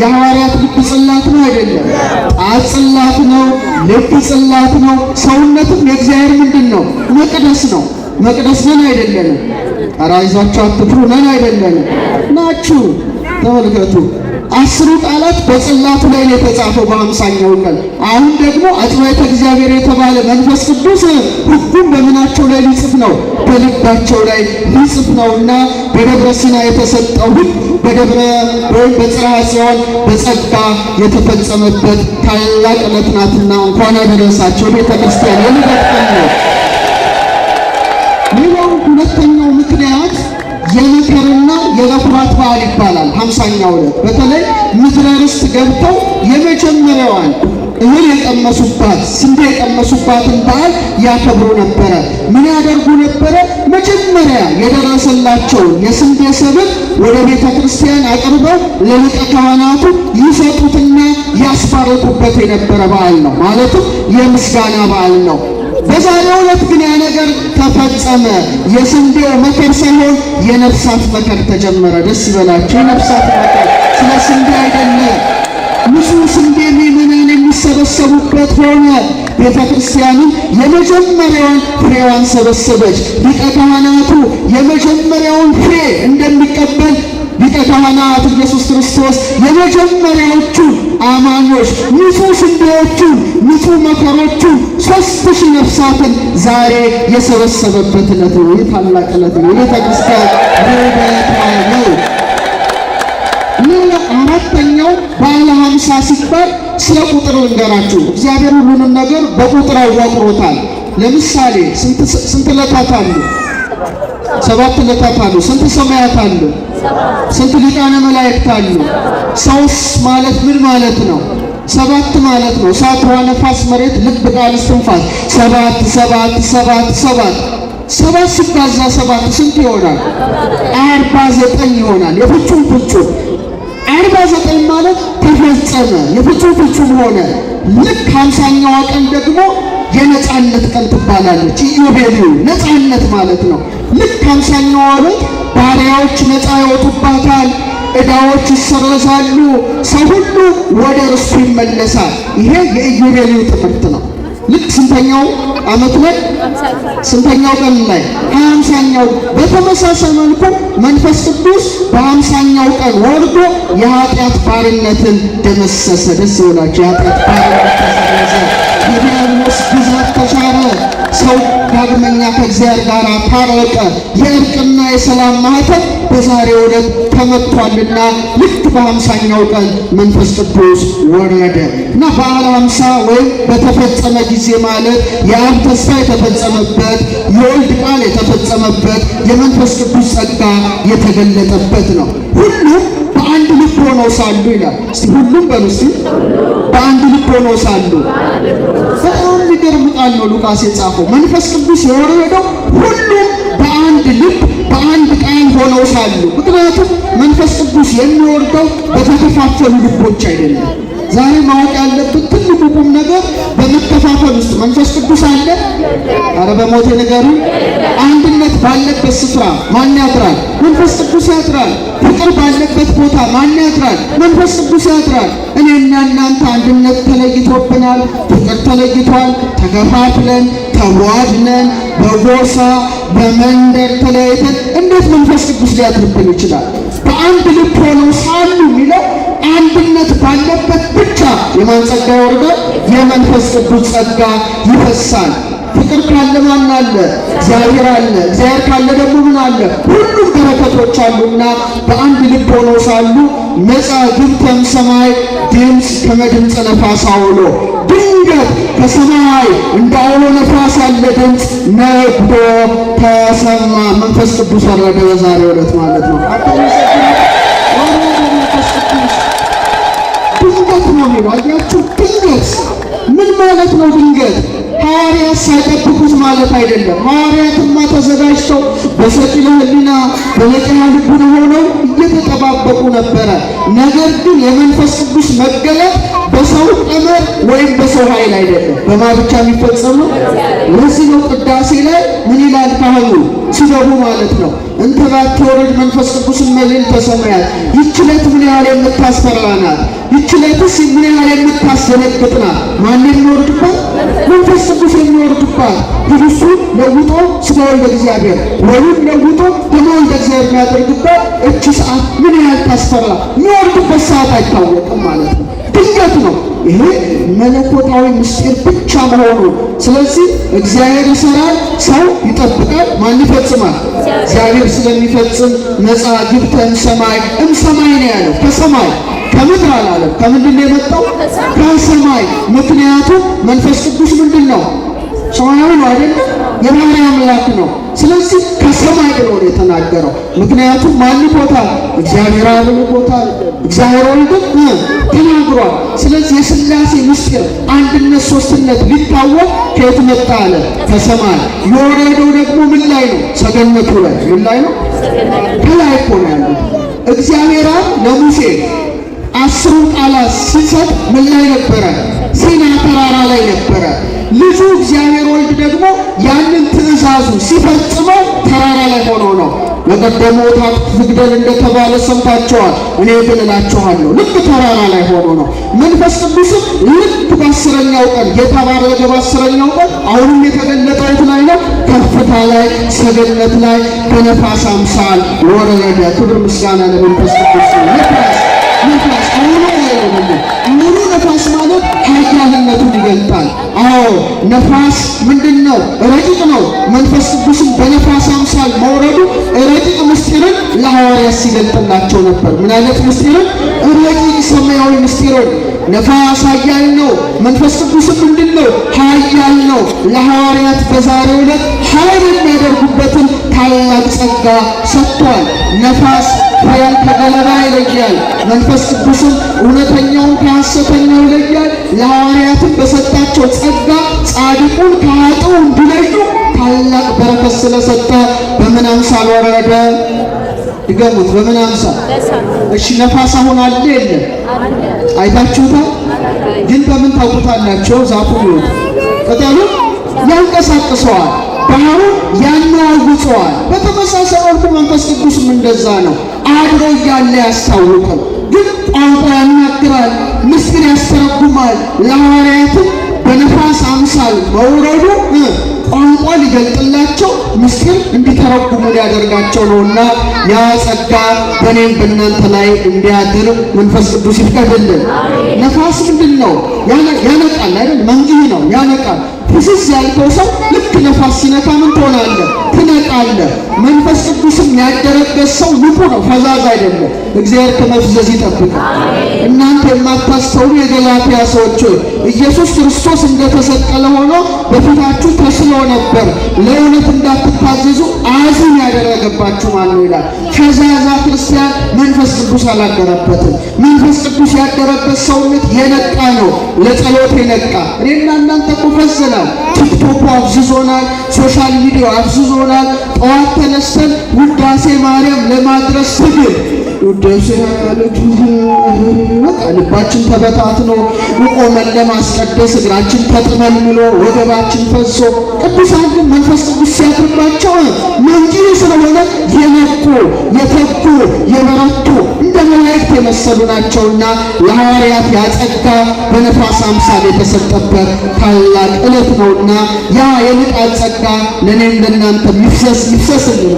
የሐዋርያት ልብ ጽላት ነው አይደለም? ጣት ጽላት ነው፣ ልብ ጽላት ነው። ሰውነትም የእግዚአብሔር ምንድን ነው? መቅደስ ነው። መቅደስ ነን አይደለንም? ኧረ አይዟችሁ አትፍሩ፣ ነን አይደለንም? ናችሁ። ተመልከቱ፣ 10 ቃላት በጽላቱ ላይ ነው የተጻፈው በ50ኛው ቀን። አሁን ደግሞ አጽናዕተ እግዚአብሔር የተባለ መንፈስ ቅዱስ ሕጉን በምናቸው ላይ ሊጽፍ ነው? በልባቸው ላይ ሊጽፍ ነውና በደብረ ሲና የተሰጠው ሕግ በደብረ ወይም በጽርሐ ጽዮን በጸጋ የተፈጸመበት ታላቅ ዕለት ናትና እንኳን አደረሳችሁ። ቤተክርስቲያን የልደት ቀን ነው። ሌላው ሁለተኛው ምክንያት የመከርና የበኩራት በዓል ይባላል። 50ኛው ዕለት በተለይ ምድረ ርስት ገብተው የመጀመሪያዋን እህል የቀመሱባት ስንዴ የቀመሱባትን በዓል ያከብሩ ነበረ። ምን ያደርጉ ነበረ? መጀመሪያ የደረሰላቸውን የስንዴ ሰብል ወደ ቤተ ክርስቲያን አቅርበው ለሊቀ ካህናቱ ይሰጡትና ያስባረኩበት የነበረ በዓል ነው። ማለትም የምስጋና በዓል ነው። በዛሬው ዕለት ግን ያ ነገር ተፈጸመ። የስንዴው መከር ሳይሆን የነፍሳት መከር ተጀመረ። ደስ ይበላችሁ። የነፍሳት መከር ስለ ስንዴ አይደለም። ንጹህ ስንዴ ምዕመናን የሚሰበሰቡበት ሆነ። ቤተ ክርስቲያንም የመጀመሪያውን ፍሬዋን ሰበሰበች። ሊቀ ካህናቱ የመጀመሪያውን ፍሬ እንደሚቀበል ሊቀ ካህናት ኢየሱስ ክርስቶስ የመጀመሪያዎቹ አማኞች ንጹሕ ስንዴዎቹን ንጹሕ መከሮቹን 3000 ነፍሳትን ዛሬ የሰበሰበበት ዕለት ነው። ይህ ታላቅ ዕለት ነው። የቤተ ክርስቲያን ውበቷ ነው። ሌላ አራተኛው በዓለ ሃምሳ ሲባል ስለ ቁጥር ልንገራችሁ። እግዚአብሔር ሁሉንም ነገር በቁጥር አዋቅሮታል። ለምሳሌ ስንት ዕለታት አሉ? 7 ዕለታት አሉ። ስንት ሰማያት አሉ? ስንት ሊቃነ መላእክት አሉ? ሰውስ ማለት ምን ማለት ነው? 7 ማለት ነው። እሳት፣ ውሃ፣ ነፋስ፣ መሬት፣ ልብ፣ ቃል፣ እስትንፋስ። 7 7 7 7 7 ሲባዛ 7 ስንት ይሆናል? 49 ይሆናል። የፍጹም ፍጹም 49 ማለት ተፈጸመ፣ የፍጹም ፍጹም ሆነ። ልክ 50ኛዋ ቀን ደግሞ የነጻነት ቀን ትባላለች። ኢዮቤልዩ ነጻነት ማለት ነው። ልክ 50ኛዋ ዕለት ባሪያዎች ነጻ ይወጡባታል፣ ዕዳዎች ይሰረዛሉ፣ ሰው ሁሉ ወደ ርስቱ ይመለሳል። ይሄ የኢዮቤልዩ ትምህርት ነው። ልክ ስንተኛው ዓመት ላይ ስንተኛው ቀን ላይ? 50ኛው። በተመሳሳይ መልኩ መንፈስ ቅዱስ በ50ኛው ቀን ወርዶ የኃጢአት ባርነትን ደመሰሰ። ደስ ይበላችሁ። የኃጢአት ባርነት ተሰረዘ። የዲያብሎስ ግዛት ተሻረ። ሰው ዳግመኛ ከእግዚአብሔር ጋር ታረቀ። የእርቅና የሰላም ማህተም በዛሬው ዕለት ተመቷልና ልክ በ50ኛው ቀን መንፈስ ቅዱስ ወረደ እና በዓለ ሃምሳ ወይም በተፈጸመ ጊዜ ማለት የአብ ተስፋ የተፈጸመበት፣ የወልድ ቃል የተፈጸመበት፣ የመንፈስ ቅዱስ ጸጋ የተገለጠበት ነው። ሁሉም በአንድ ልብ ሆነው ሳሉ ይላል። እስቲ ሁሉም በሉ እስቲ በአንድ ልብ ሆነው ሳሉ። በጣም የሚገርም ቃል ነው ሉቃስ የጻፈው። መንፈስ ቅዱስ የወረደው ሁሉም በአንድ ልብ በአንድ ቃል ሆነው ሳሉ። ምክንያቱም መንፈስ ቅዱስ የሚወርደው በተከፋፈሉ ልቦች አይደለም። ዛሬ ማወቅ ያለብን ትልቁ ቁም ነገር በመከፋፈል ውስጥ መንፈስ ቅዱስ አለ? አረ በሞቴ ንገሩ። አንድነት ባለበት ስፍራ ማን ያድራል? መንፈስ ቅዱስ ያድራል። ፍቅር ባለበት ቦታ ማን ያድራል? መንፈስ ቅዱስ ያድራል። እኔና እናንተ አንድነት ተለይቶብናል፣ ፍቅር ተለይቷል። ተከፋፍለን ተቧድነን በጎሳ በመንደር ተለያይተን እንዴት መንፈስ ቅዱስ ሊያድርብን ይችላል? በአንድ ልብ ሆነው ሳሉ የሚለው አንድነት ባለበት ብቻ የማን ጸጋ ይወርዳል? የመንፈስ ቅዱስ ጸጋ ይፈሳል። ፍቅር ካለ ማን አለ? እግዚአብሔር አለ። እግዚአብሔር ካለ ደግሞ ምን አለ? ሁሉም በረከቶች አሉና በአንድ ልብ ሆነው ሳሉ መጽአ ግብተም ሰማይ ድምፅ ከመ ድምፀ ነፋስ አውሎ። ድንገት ከሰማይ እንደ አውሎ ነፋስ ያለ ድምፅ ነግዶ ተሰማ። መንፈስ ቅዱስ ወረደ በዛሬው ዕለት ማለት ነው። መንፈስ ቅዱስ ድንገት ነው የሚለው አያችሁ። ድንገት ምን ማለት ነው? ድንገት ሐዋርያት ሳይጠብቁት ማለት አይደለም። ሐዋርያትማ ተዘጋጅተው በሰቂለ ሕሊና በነቂሐ ልቡና ሆነው እየተጠባበቁ ነበረ። ነገር ግን የመንፈስ ቅዱስ መገለጥ በሰው ቀመር ወይም በሰው ኃይል አይደለም። በማ ብቻ የሚፈጸመው። ለዚህ ነው ቅዳሴ ላይ ምን ይላል ካህኑ ሲገቡ ማለት ነው። እንተ ባቲ ወረድ መንፈስ ቅዱስ መልዕልተ ሰማያት። ይህች ዕለት ምን ያህል የምታስፈራ ናት! ይህች ዕለትስ ምን ያህል የምታስደነግጥ ናት! ማን የሚወርድባት? መንፈስ ቅዱስ የሚወርድባት። ህብስቱን ለውጦ ሥጋ ወልደ እግዚአብሔር ወይም ለውጦ ደመ ወልደ እግዚአብሔር የሚያደርግባት እቺ ሰዓት ምን ያህል ታስፈራ! የሚወርድበት ሰዓት አይታወቅም ማለት ነው። ድንገት ነው። ይሄ መለኮታዊ ምስጢር ብቻ መሆኑ። ስለዚህ እግዚአብሔር ይሰራል፣ ሰው ይጠብቃል። ማን ይፈጽማል? እግዚአብሔር ስለሚፈጽም መጽአ ግብተን ሰማይ እምሰማይ ነው ያለው። ከሰማይ ከምድር አላለም። ከምንድን ነው የመጣው? ከሰማይ። ምክንያቱም መንፈስ ቅዱስ ምንድን ነው? ሰማያዊ ነው አይደለም? የባህሪ አምላክ ነው። ስለዚህ ከሰማይ ብሎ ነው የተናገረው። ምክንያቱም ማን ልኮታል? እግዚአብሔር አብ ልኮታል። እግዚአብሔር ወልድም ተናግሯል። ስለዚህ የሥላሴ ምስጢር አንድነት ሶስትነት ሊታወቅ ከየት መጣ አለ? ከሰማይ። የወረደው ደግሞ ምን ላይ ነው? ሰገነቱ ላይ። ምን ላይ ነው? ከላይ እኮ ነው ያለው። እግዚአብሔር አብ ለሙሴ 10ሩን ቃላት ሲሰጥ ምን ላይ ነበረ? ሲና ተራራ ላይ ነበረ። ልጁ እግዚአብሔር ወልድ ደግሞ ያንን ትእዛዙ ሲፈጽመው ተራራ ላይ ሆኖ ነው። በቀደመው አትግደል እንደተባለ ሰምታችኋል። እኔ ግን እላችኋለሁ። ልክ ተራራ ላይ ሆኖ ነው። መንፈስ ቅዱስም ልክ በ10ኛው ቀን ጌታ ባረገ በ10ኛው ቀን አሁንም የተገለጠው የት ላይ ነው? ከፍታ ላይ፣ ሰገነት ላይ በነፋስ አምሳል ወረደ። ክብር ምስጋና ለመንፈስ ቅዱስ። ነፋስ ነፋስ አሁኑ አይደለም። ሙሉ ነፋስ ማለት ኃያልነቱን ይገልጣል። አዎ ነፋስ ምንድን ነው? ረቂቅ ነው። መንፈስ ቅዱስም በነፋስ አምሳል መውረዱ ረቂቅ ምስጢርን ለሐዋርያት ሲገልጥላቸው ነበር። ምን አይነት ምስጢርን? ረቂቅ ሰማያዊ ምስጢርን። ነፋስ ኃያል ነው። መንፈስ ቅዱስም ምንድን ነው? ኃያል ነው። ለሐዋርያት በዛሬው ዕለት ኃይል የሚያደርጉበትን ታላቅ ጸጋ ሰጥቷል። ነፋስ ፍሬን ከገለባ ይለያል። መንፈስ ቅዱስም እውነተኛውን ከሐሰተኛው ይለያል። ለሐዋርያትም በሰጣቸው ጸጋ ጻድቁን ከኃጥኡ እንዲለዩ ታላቅ በረከት ስለሰጠ በምን አምሳል ወረደ? ድገሙት። በምን አምሳል? እሺ ነፋስ አሁን አለ የለም? አይታችሁታል? ግን በምን ታውቁታላችሁ? ዛፉ ይወጥ ቅጠሉ ያንቀሳቅሰዋል፣ ባህሩን ያናውጠዋል። በተመሳሳይ መልኩ መንፈስ ቅዱስም እንደዛ ነው። አድሮ እያለ ያስታውቅም፣ ግን ቋንቋ ያናግራል፣ ምስጢር ያስተረጉማል። ለሐዋርያትም በነፋስ አምሳል መውረዱ ቋንቋ ሊገልጥላቸው ምስጢር እንዲተረጉሙ ሊያደርጋቸው ነውና ያ ጸጋ በእኔም በእናንተ ላይ እንዲያድር መንፈስ ቅዱስ ይፍቀድልን። ነፋስ ምንድን ነው? ያነቃል አይደል? መንግህ ነው፣ ያነቃል። ፍስስ ያልከው ሰው ልክ ነፋስ ሲነካ ምን ትሆናለህ? ትነቃለህ። መንፈስ ቅዱስም ያደረበት ሰው ንቁ ነው፣ ፈዛዝ አይደለም። እግዚአብሔር ከመፍዘዝ ይጠብቃል። እናንተ የማታስተውሉ የገላትያ ሰዎች ሆይ ኢየሱስ ክርስቶስ እንደተሰቀለ ሆኖ በፊታችሁ ተስሎ ነበር፣ ለእውነት እንዳትታዘዙ አዚም ያደረገባችሁ ማን ነው ይላል። ፈዛዛ ክርስቲያን መንፈስ ቅዱስ አላደረበትም። መንፈስ ቅዱስ ያደረበት ሰውነት የነቃ ነው፣ ለጸሎት የነቃ። እኔና እናንተ እኮ ፈዘናል። ቲክቶኩ አፍዝዞናል፣ social media ው አፍዝዞናል። ጠዋት ተነስተን ውዳሴ ማርያም ለማድረስ ትግል ውዳሴ በቃ ልባችን ተበታትኖ ቆመን ለማስቀደስ እግራችን ተጥመልምሎ ወገባችን ፈሶ፣ ቅዱሳን ግን መንፈስ ቅዱስ ሲያድርባቸው መንጊ ስለሆነ የነቁ የተጉ የበረቱ እንደ መላእክት የመሰሉ ናቸውና ለሐዋርያት ያጸጋ በነፋስ አምሳል የተሰጠበት ታላቅ ዕለት ነውና ያ የንቃት ጸጋ ለእኔም ለእናንተ ይፍሰስ ይፍሰስልን።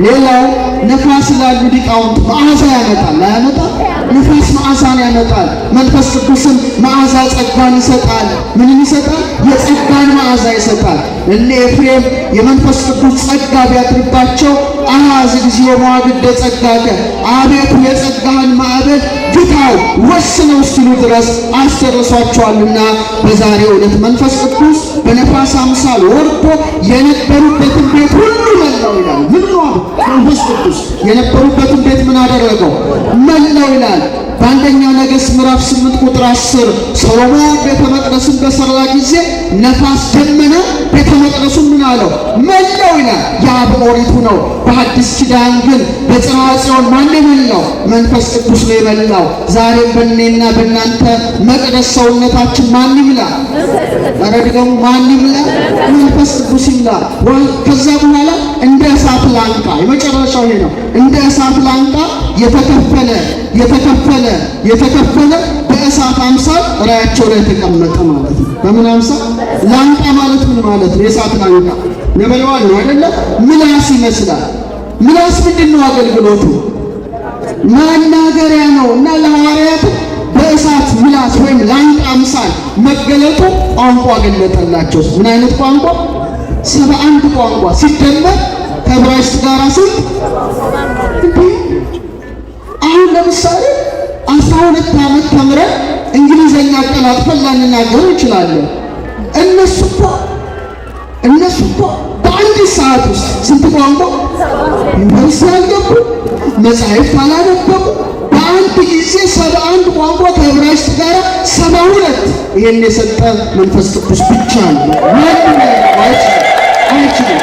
ሌላው ነፋስ ላሉ ሊቃውንት መዓዛ ያመጣል። አያመጣም? ነፋስ መዓዛን ያመጣል። መንፈስ ቅዱስም መዓዛ ጸጋን ይሰጣል። ምንን ይሰጣል? የጸጋን መዓዛ ይሰጣል። እነ ኤፍሬም የመንፈስ ቅዱስ ጸጋ ቢያድርባቸው አኀዝ እግዚኦ መዋግደ ጸጋከ፣ አቤቱ የጸጋህን ማዕበል ግታው ወስነው እስኪሉ ድረስ አስደርሷቸዋልና በዛሬው ዕለት መንፈስ ቅዱስ በነፋስ አምሳል ወርዶ የነበሩበትን ቤት ሁሉ መላው ይላል። ምን ነው መንፈስ ቅዱስ የነበሩበትን ቤት ምን አደረገው? መላው ይላል። በአንደኛ ነገሥት ምዕራፍ 8 ቁጥር 10 ሰሎሞን ቤተ መቅደስን በሰራ ጊዜ ነፋስ ደመና ቤተ መቅደሱን ምን አለው? መላው ይላል። ያ በኦሪቱ ነው። በሐዲስ ኪዳን ግን በጽርሐ ጽዮን ማን የመላው? መንፈስ ቅዱስ ነው የመላው። ዛሬም በእኔና በእናንተ መቅደስ ሰውነታችን ማን ይምላ? ኧረ ድገሙ፣ ማን ይምላ? መንፈስ ቅዱስ ይምላ። ከዛ በኋላ እንደ እሳት ላንቃ፣ የመጨረሻው ይሄ ነው። እንደ እሳት ላንቃ የተከፈለ የተከፈለ የተከፈለ በእሳት አምሳል ራያቸው ላይ ተቀመጠ ማለት ነው። በምን አምሳል? ላንቃ ማለት ምን ማለት ነው? የእሳት ላንቃ ነበልባል ነው አይደለ? ምላስ ይመስላል። ምላስ ምንድን ነው አገልግሎቱ? ማናገሪያ ነው። እና ለሐዋርያት በእሳት ምላስ ወይም ላንቃ አምሳል መገለጡ ቋንቋ ገለጠላቸው። ምን አይነት ቋንቋ? 71 ቋንቋ ሲደመር ከዕብራይስጥ ጋር ስንት? አሁን ለምሳሌ 12 ዓመት ተምረን እንግሊዘኛ አቀላጥፈን ላንናገር እንችላለን። እነሱ እኮ በአንድ ሰዓት ውስጥ ስንት ቋንቋ? ዩኒቨርሲቲ አልገቡ፣ መጻሕፍት አላነበቡ፣ በአንድ ጊዜ 71 ቋንቋ ከዕብራይስጥ ጋር 72። ይሄን የሰጠ መንፈስ ቅዱስ ብቻ ነው። ማንም አይችልም።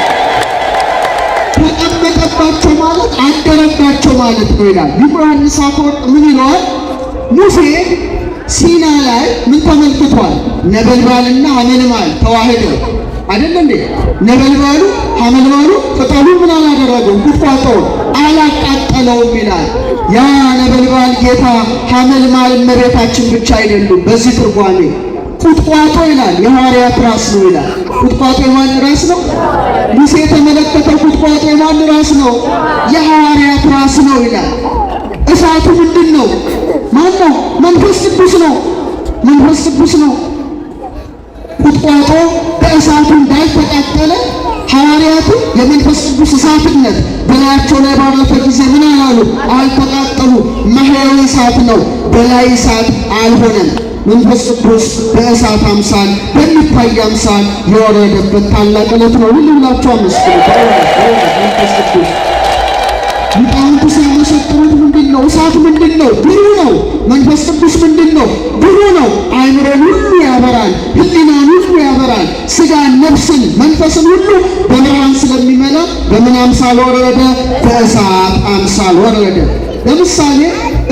ተቀመጠባቸው ማለት አደረባቸው ማለት ነው ይላል ዮሐንስ አፈወርቅ። ምን ይለዋል? ሙሴ ሲና ላይ ምን ተመልክቷል? ነበልባልና አመልማል ተዋህደው አይደል እንዴ? ነበልባሉ ሐመልማሉ ቅጠሉ ምን አላደረገውም? ቁጥቋጦውን አላቃጠለውም ይላል። ያ ነበልባል ጌታ ሐመልማል እመቤታችን ብቻ አይደሉም። በዚህ ትርጓሜ ቁጥቋጦ ይላል የሐዋርያት ራስ ነው ይላል። ቁጥቋጦ የማን ራስ ነው? ሙሴ የተመለከተው ቁጥቋጦ የማን ራስ ነው? የሐዋርያት ራስ ነው ይላል። እሳቱ ምንድን ነው? ማን ነው? መንፈስ ቅዱስ ነው። መንፈስ ቅዱስ ነው። ቁጥቋጦ በእሳቱ እንዳልተቃጠለ ሐዋርያቱ የመንፈስ ቅዱስ እሳትነት በላያቸው ላይ ባረፈ ጊዜ ምን አላሉ? አልተቃጠሉ። ማሕየዊ እሳት ነው፣ በላይ እሳት አልሆነም። መንፈስ ቅዱስ በእሳት አምሳል በሚታይ አምሳል የወረደበት ታላቅ ዕለት ነው። ሁሉ ብላችሁ አመስግኑ። መንፈስ ቅዱስ ሊቃውንቱ ሲያመሰጥሩት ምንድን ነው? እሳት ምንድን ነው? ብሩህ ነው። መንፈስ ቅዱስ ምንድን ነው? ብሩህ ነው። አእምሮን ሁሉ ያበራል፣ ሕሊናን ሁሉ ያበራል። ስጋን፣ ነፍስን፣ መንፈስን ሁሉ በብርሃን ስለሚመላ በምን አምሳል ወረደ? በእሳት አምሳል ወረደ። ለምሳሌ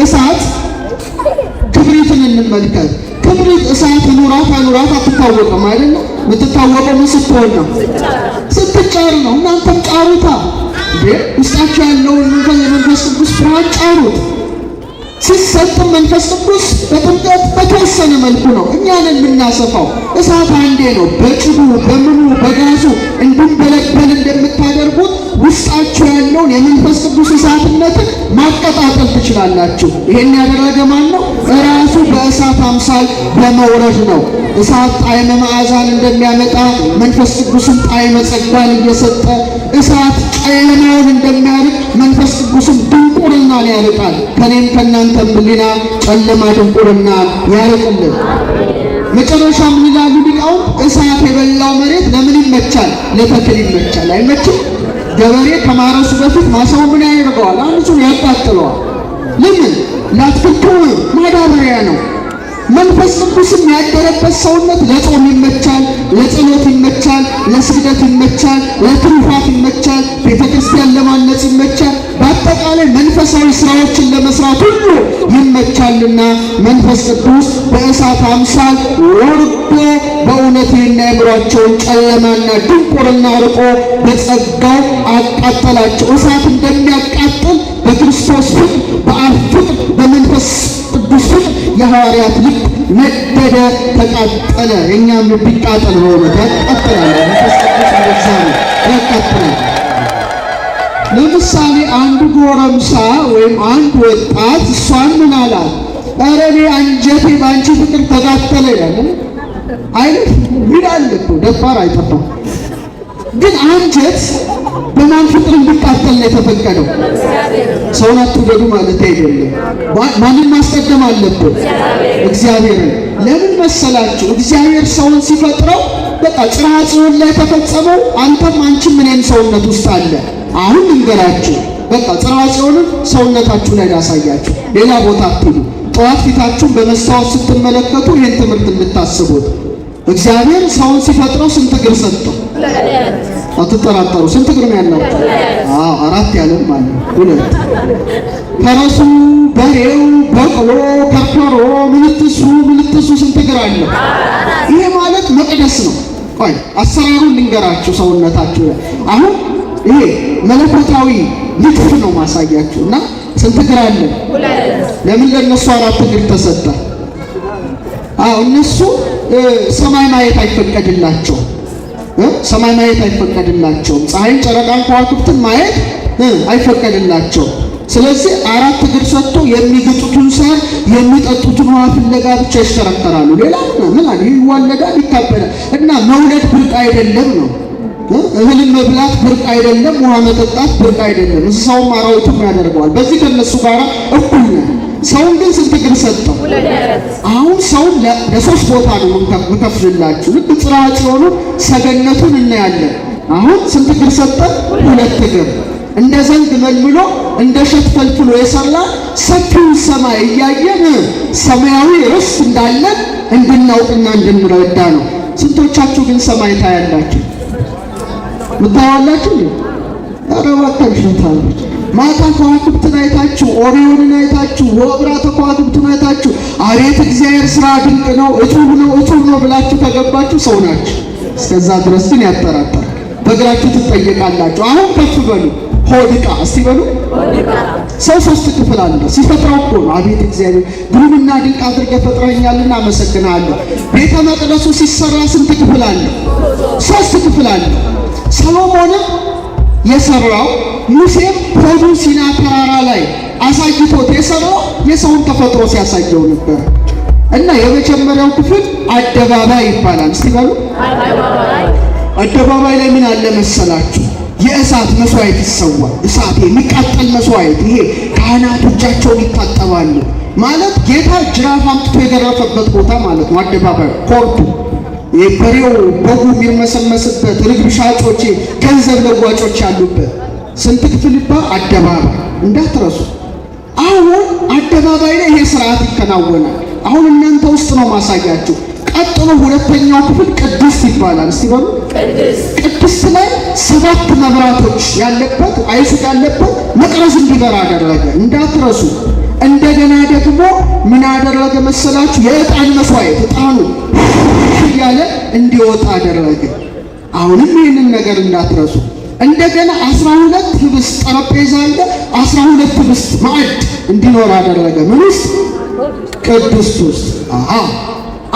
እሳት ክብሪትን እንመልከት። ክብሪት እሳት ኑራት አኑራት አትታወቅም አይደለም? የምትታወቀው ምን ስትሆን ነው? ስትጫር ነው። እናንተም ጫሩታ እንዴ! ውስጣችሁ ያለውን የመንፈስ ቅዱስ ብርሃን ጫሩት። ሲሰጥም መንፈስ ቅዱስ በጥምቀት በተወሰነ መልኩ ነው እኛንን የምናሰፋው። እሳት አንዴ ነው። በጭዱ በምኑ በጋዙ እንዲንበለበል እንደምታደርጉት ውስጣችሁ ያለውን የመንፈስ ቅዱስ እሳትነትን ማቀጣጠል ትችላላችሁ። ይሄን ያደረገ ማን ነው? እራሱ በእሳት አምሳል በመውረድ ነው። እሳት ጣዕመ መዓዛን እንደሚያመጣ መንፈስ ቅዱስን ጣዕመ ጸጋን እየሰጠ እሳት ጨለማውን እንደሚያርቅ መንፈስ ቅዱስም ድንቁርናን ያርቃል። ከኔም ከእናንተም ሕሊና ጨለማ ድንቁርና ያርቅልን። መጨረሻ ምን ይላሉ ሊቃውንት? እሳት የበላው መሬት ለምን ይመቻል? ለተክል ይመቻል። አይመችም? ገበሬ ከማረሱ በፊት ማሳው ምን ያደርገዋል? አንሱን ያቃጥለዋል። ለምን? ለአትክልቱ ማዳበሪያ ነው። መንፈስ ቅዱስም ያደረበት ሰውነት ለጾም ይመቻል፣ ለጸሎት ይመቻል፣ ለስግደት ይመቻል፣ ለትሩፋት ይመቻል፣ ቤተ ክርስቲያን ለማነጽ ይመቻል። በአጠቃላይ መንፈሳዊ ስራዎችን ለመስራት ሁሉ ይመቻልና መንፈስ ቅዱስ በእሳት አምሳል ወርዶ በእውነት ይህን አእምሯቸውን ጨለማና ድንቁርና ርቆ በጸጋው አቃጠላቸው። እሳት እንደሚያቃጥል በክርስቶስ ፍቅር፣ በአብ ፍቅር፣ በመንፈስ ቅዱስ ፍቅር የሐዋርያት ልብ ነደደ፣ ተቃጠለ። የእኛም ልብ ይቃጠል፣ በእውነት ያቃጥላል። መንፈስ ቅዱስ እንደዛ ነው፣ ያቃጥላል። ለምሳሌ አንዱ ጎረምሳ ወይም አንድ ወጣት እሷን ምን አላት? ኧረ እኔ አንጀቴ በአንቺ ፍቅር ተቃጠለ ይላል። አይነት ይላል እኮ ደፋር አይጠፋም። ግን አንጀት በማን ፍቅር እንዲቃጠል ነው የተፈቀደው? ሰውን አትውደዱ ማለት አይደለም። ማንን ማስቀደም አለብን? እግዚአብሔርን። ለምን መሰላችሁ? እግዚአብሔር ሰውን ሲፈጥረው በቃ ጽርሐ ጽዮን ላይ ተፈጸመው። አንተም አንቺም እኔም ሰውነት ውስጥ አለ። አሁን ልንገራችሁ፣ በቃ ጽርሐ ጽዮንን ሰውነታችሁ ላይ ላሳያችሁ። ሌላ ቦታ አትሉ። ጠዋት ፊታችሁን በመስታወት ስትመለከቱ ይህን ትምህርት እንድታስቡት። እግዚአብሔር ሰውን ሲፈጥረው ስንት እግር ሰጠው? አትጠራጠሩ። ስንት እግር ነው ያላችሁ? አዎ አራት ያለም አለ፣ ሁለት። ፈረሱ፣ በሬው፣ በቅሎ፣ ከርከሮ፣ ምንትሱ ምንትሱ ስንት እግር አለው? ይሄ ማለት መቅደስ ነው። ቆይ አሰራሩን ልንገራችሁ። ሰውነታችሁ ላይ አሁን ይሄ መለኮታዊ ንድፍ ነው ማሳያችሁ። እና ስንት እግር አለ? ለምን ለእነሱ አራት እግር ተሰጠ? አዎ እነሱ ሰማይ ማየት አይፈቀድላቸውም። ሰማይ ማየት አይፈቀድላቸውም። ፀሐይን፣ ጨረቃን፣ ከዋክብትን ማየት አይፈቀድላቸውም። ስለዚህ አራት እግር ሰጥቶ የሚግጡትን ሳር የሚጠጡትን ውሃ ፍለጋ ብቻ ይሽከረከራሉ። ሌላ ምን አለ? ይዋለዳል፣ ይታበላል። እና መውለድ ብርቅ አይደለም ነው። እህልን መብላት ብርቅ አይደለም። ውሃ መጠጣት ብርቅ አይደለም። እንስሳውም አራዊቱም ያደርገዋል። በዚህ ከነሱ ጋር እኩል ነው። ሰውን ግን ስንት እግር ሰጠው? አሁን ሰውን ለሶስት ቦታ ነው የምከፍልላችሁ። ልክ ጽርሐ ጽዮኑን ሰገነቱን እናያለን። አሁን ስንት እግር ሰጠ? ሁለት እግር። እንደ ዘንግ መልምሎ እንደ እሸት ፈልፍሎ የሰራ ሰፊውን ሰማይ እያየን ሰማያዊ ርስት እንዳለን እንድናውቅና እንድንረዳ ነው። ስንቶቻችሁ ግን ሰማይ ታያላችሁ? ምታዋላችሁ? ኧረ እባካችሁ ታያላችሁ። ማታ ከዋክብትን አይታችሁ፣ ኦሪዮንን አይታችሁ፣ ወብራተ ከዋክብትን አይታችሁ አቤት እግዚአብሔር ስራ ድንቅ ነው፣ እጹብ ነው፣ እጹብ ነው ብላችሁ ከገባችሁ ሰው ናችሁ። እስከዛ ድረስ ግን ያጠራጥራል። በእግራችሁ ትጠየቃላችሁ። አሁን ከፍ በሉ። ሆድ ዕቃ እስቲ በሉ። ሰው ሶስት ክፍል አለው። ሲፈጥረው እኮ ነው። አቤት እግዚአብሔር ግሩምና ድንቅ አድርገህ ፈጥረኸኛልና አመሰግናለሁ። ቤተ መቅደሱ ሲሰራ ስንት ክፍል አለው? ሶስት ክፍል አለው። ሰሎሞንም የሰራው ሙሴም ሆዱ ሲና ተራራ ላይ አሳይቶት የሰራው የሰውን ተፈጥሮ ሲያሳየው ነበር። እና የመጀመሪያው ክፍል አደባባይ ይባላል። እስቲ በሉ አደባባይ ላይ ምን አለ መሰላችሁ? የእሳት መስዋዕት ይሰዋል። እሳት የሚቃጠል መስዋዕት። ይሄ ካህናቱ እጃቸውን ይታጠባሉ ማለት ጌታ ጅራፍ አምጥቶ የገረፈበት ቦታ ማለት ነው። አደባባዩ court ኡ፣ የበሬው በጉ የሚርመሰመስበት፣ ርግብ ሻጮች፣ ገንዘብ ለዋጮች ያሉበት ስንት ክፍል ይባል? አደባባይ እንዳትረሱ። አሁን አደባባይ ላይ ይሄ ስርዓት ይከናወናል። አሁን እናንተ ውስጥ ነው ማሳያችሁ። ቀጥሎ ሁለተኛው ክፍል ቅድስት ይባላል። እስቲ በሉ ቅድስት ላይ ሰባት መብራቶች ያለበት አይሱቅ ያለበት መቅረዝ እንዲበራ አደረገ። እንዳትረሱ። እንደገና ደግሞ ምን አደረገ መሰላችሁ? የዕጣን መስዋዕት ዕጣኑ እያለ እንዲወጣ አደረገ። አሁንም ይህንን ነገር እንዳትረሱ። እንደገና 12 ህብስት ጠረጴዛ አለ። 12 ህብስት ማዕድ እንዲኖር አደረገ። ምን ውስጥ? ቅድስት ውስጥ።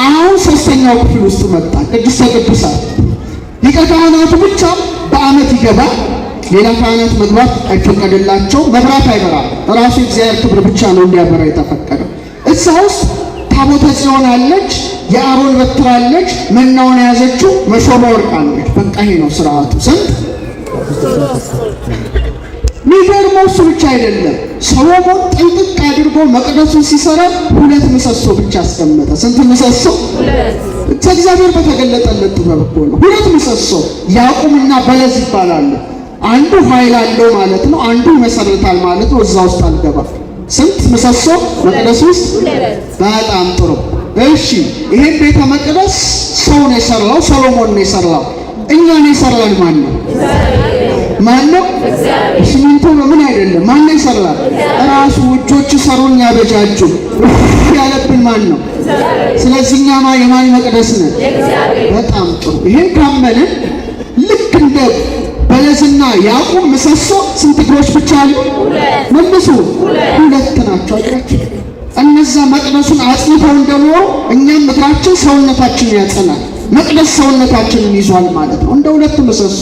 አሁን ሶስተኛው ክፍል ውስጥ መጣ። ቅድስተ ቅዱሳን ሊቀ ካህናቱ ብቻ በዓመት ይገባል። ሌላ ካህናት መግባት አይፈቀድላቸው። መብራት አይበራም። ራሱ እግዚአብሔር ክብር ብቻ ነው እንዲያበራ የተፈቀደው። እዛ ውስጥ ታቦተ ጽዮን አለች፣ የአሮን በትር አለች፣ መናውን የያዘችው መሶበ ወርቅ አለች። በቃ ይሄ ነው ስርዓቱ። ስንት ሚገርመው እሱ ብቻ አይደለም። ሰሎሞን ጥንቅቅ አድርጎ መቅደሱን ሲሰራ ሁለት ምሰሶ ብቻ አስቀመጠ። ስንት ምሰሶ? እግዚአብሔር በተገለጠለት ጥበብ እኮ ነው። ሁለት ምሰሶ ያዕቆብና በለዝ ይባላሉ። አንዱ ኃይል አለው ማለት ነው፣ አንዱ ይመሰርታል ማለት ነው። እዛ ውስጥ አልገባ። ስንት ምሰሶ መቅደስ ውስጥ? በጣም ጥሩ። እሺ፣ ይሄን ቤተ መቅደስ ሰው ነው የሰራው፣ ሰሎሞን ነው የሰራው። እኛን የሰራን ማን ነው? ማን ነው? ሲሚንቶ በምን አይደለም። ማን ነው የሰራን? ራሱ እጆች ሰሩን ያበጃጁ ያለብን ማን ነው? ስለዚህ እኛማ የማን መቅደስ ነን? በጣም ጥሩ። ይሄን ካመንን ልክ እንደ በለዝና ያዕቆብ ምሰሶ ስንት እግሮች ብቻ አሉ? መልሱ። ሁለት ናቸው። አያችሁ፣ እነዛ መቅደሱን አጽንተው እንደኖሩ እኛም እግራችን ሰውነታችንን ያጸናል። መቅደስ ሰውነታችንን ይዟል ማለት ነው፣ እንደ ሁለት ምሰሶ።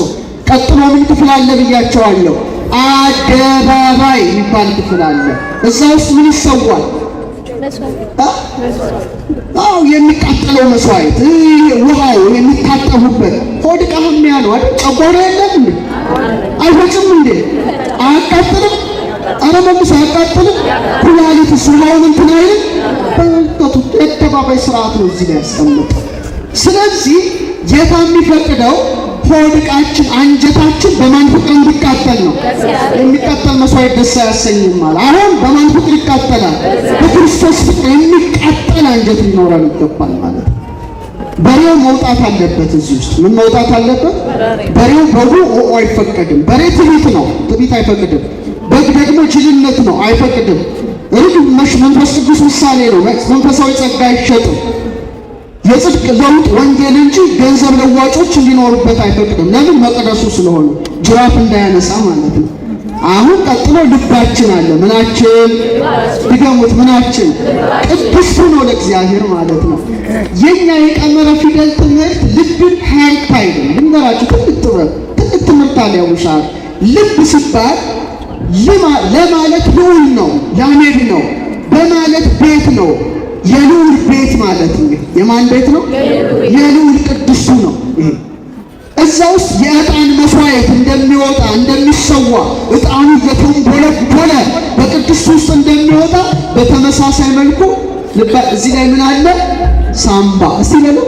ቀጥሎ ምን ክፍል አለ ብያቸዋለሁ? አደባባይ የሚባል ክፍል አለ። እዛ ውስጥ ምን ይሰዋል? አዎ የሚቃጠለው መስዋዕት፣ ውሃው የሚታጠቡበት። ሆድ ዕቃ ህሚያ ነው አይደል? ጨጓራ የለም እንዴ? አይፈጭም እንዴ? አያቃጥልም? ኧረ መልሶ አያቃጥልም? ኩላሊት ውሃውን እንትን አይልም? በመልከቱ የአደባባይ ስርዓት ነው እዚህ ላይ ያስቀመጠው። ስለዚህ ጌታ የሚፈቅደው ሆድ ዕቃችን አንጀታችን በማን ፍቅር እንዲቃጠል ነው። የሚቃጠል መስዋዕት ደስ አያሰኝም ማለት። አሁን በማን ፍቅር ይቃጠላል? በክርስቶስ ፍቅር የሚቃጠል አንጀት ሊኖረን ይገባል ማለት ነው። በሬው መውጣት አለበት። እዚህ ውስጥ ምን መውጣት አለበት? በሬው በጉ አይፈቀድም። በሬ ትዕቢት ነው፣ ትዕቢት አይፈቅድም። በግ ደግሞ ጅልነት ነው፣ አይፈቅድም። ርግብ መንፈስ ቅዱስ ምሳሌ ነው። መንፈሳዊ ጸጋ አይሸጥም። የጽድቅ ለውጥ ወንጌል እንጂ ገንዘብ ለዋጮች እንዲኖሩበት አይፈቅድም። ለምን? መቅደሱ ስለሆነ ጅራፍ እንዳያነሳ ማለት ነው። አሁን ቀጥሎ ልባችን አለ። ምናችን? ድገሙት። ምናችን? ቅዱስ ነው ለእግዚአብሔር ማለት ነው። የኛ የቀመረ ፊደል ትምህርት ልብን heart አይልም። ልንገራችሁ፣ ትልቅ ጥበብ ትልቅ ትምህርት አለ። ያውሻል ልብ ሲባል ለማለት ልዑል ነው፣ ላሜድ ነው፣ በማለት ቤት ነው። የልዑል ቤት ማለት ነው። የማን ቤት ነው? የልዑል ቅዱሱ ነው። ይሄ እዛ ውስጥ የዕጣን መስዋዕት እንደሚወጣ እንደሚሰዋ፣ ዕጣኑ እየተንቦለቦለ በቅዱስ ውስጥ እንደሚወጣ በተመሳሳይ መልኩ እዚህ ላይ ምን አለ? ሳምባ። እስቲ በሉ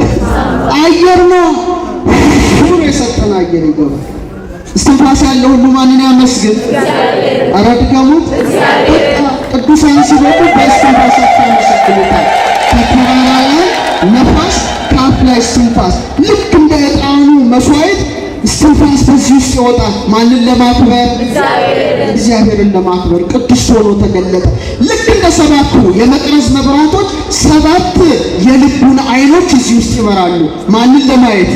አየር ነው ሁሉ የሰጠን አየር ይገባል። እስትንፋስ ያለው ሁሉ ማንን ያመስግን? ኧረ ድገሙት። ቅዱሳን ሲበቁ በእስትንፋሳቸው ያመሰግኑታል። ከተራራ ላይ ነፋስ፣ ከአፍ ላይ እስትንፋስ፣ ልክ እንደ ዕጣኑ መስዋዕት እስትንፋስ በዚህ ውስጥ ይወጣል። ማንን ለማክበር? እግዚአብሔርን ለማክበር። ቅዱስ ሆኖ ተገለጠ። ልክ እንደ እንደ ሰባቱ የመቅረዝ መብራቶች ሰባት የልቡን አይኖች እዚህ ውስጥ ይበራሉ። ማንን ለማየት?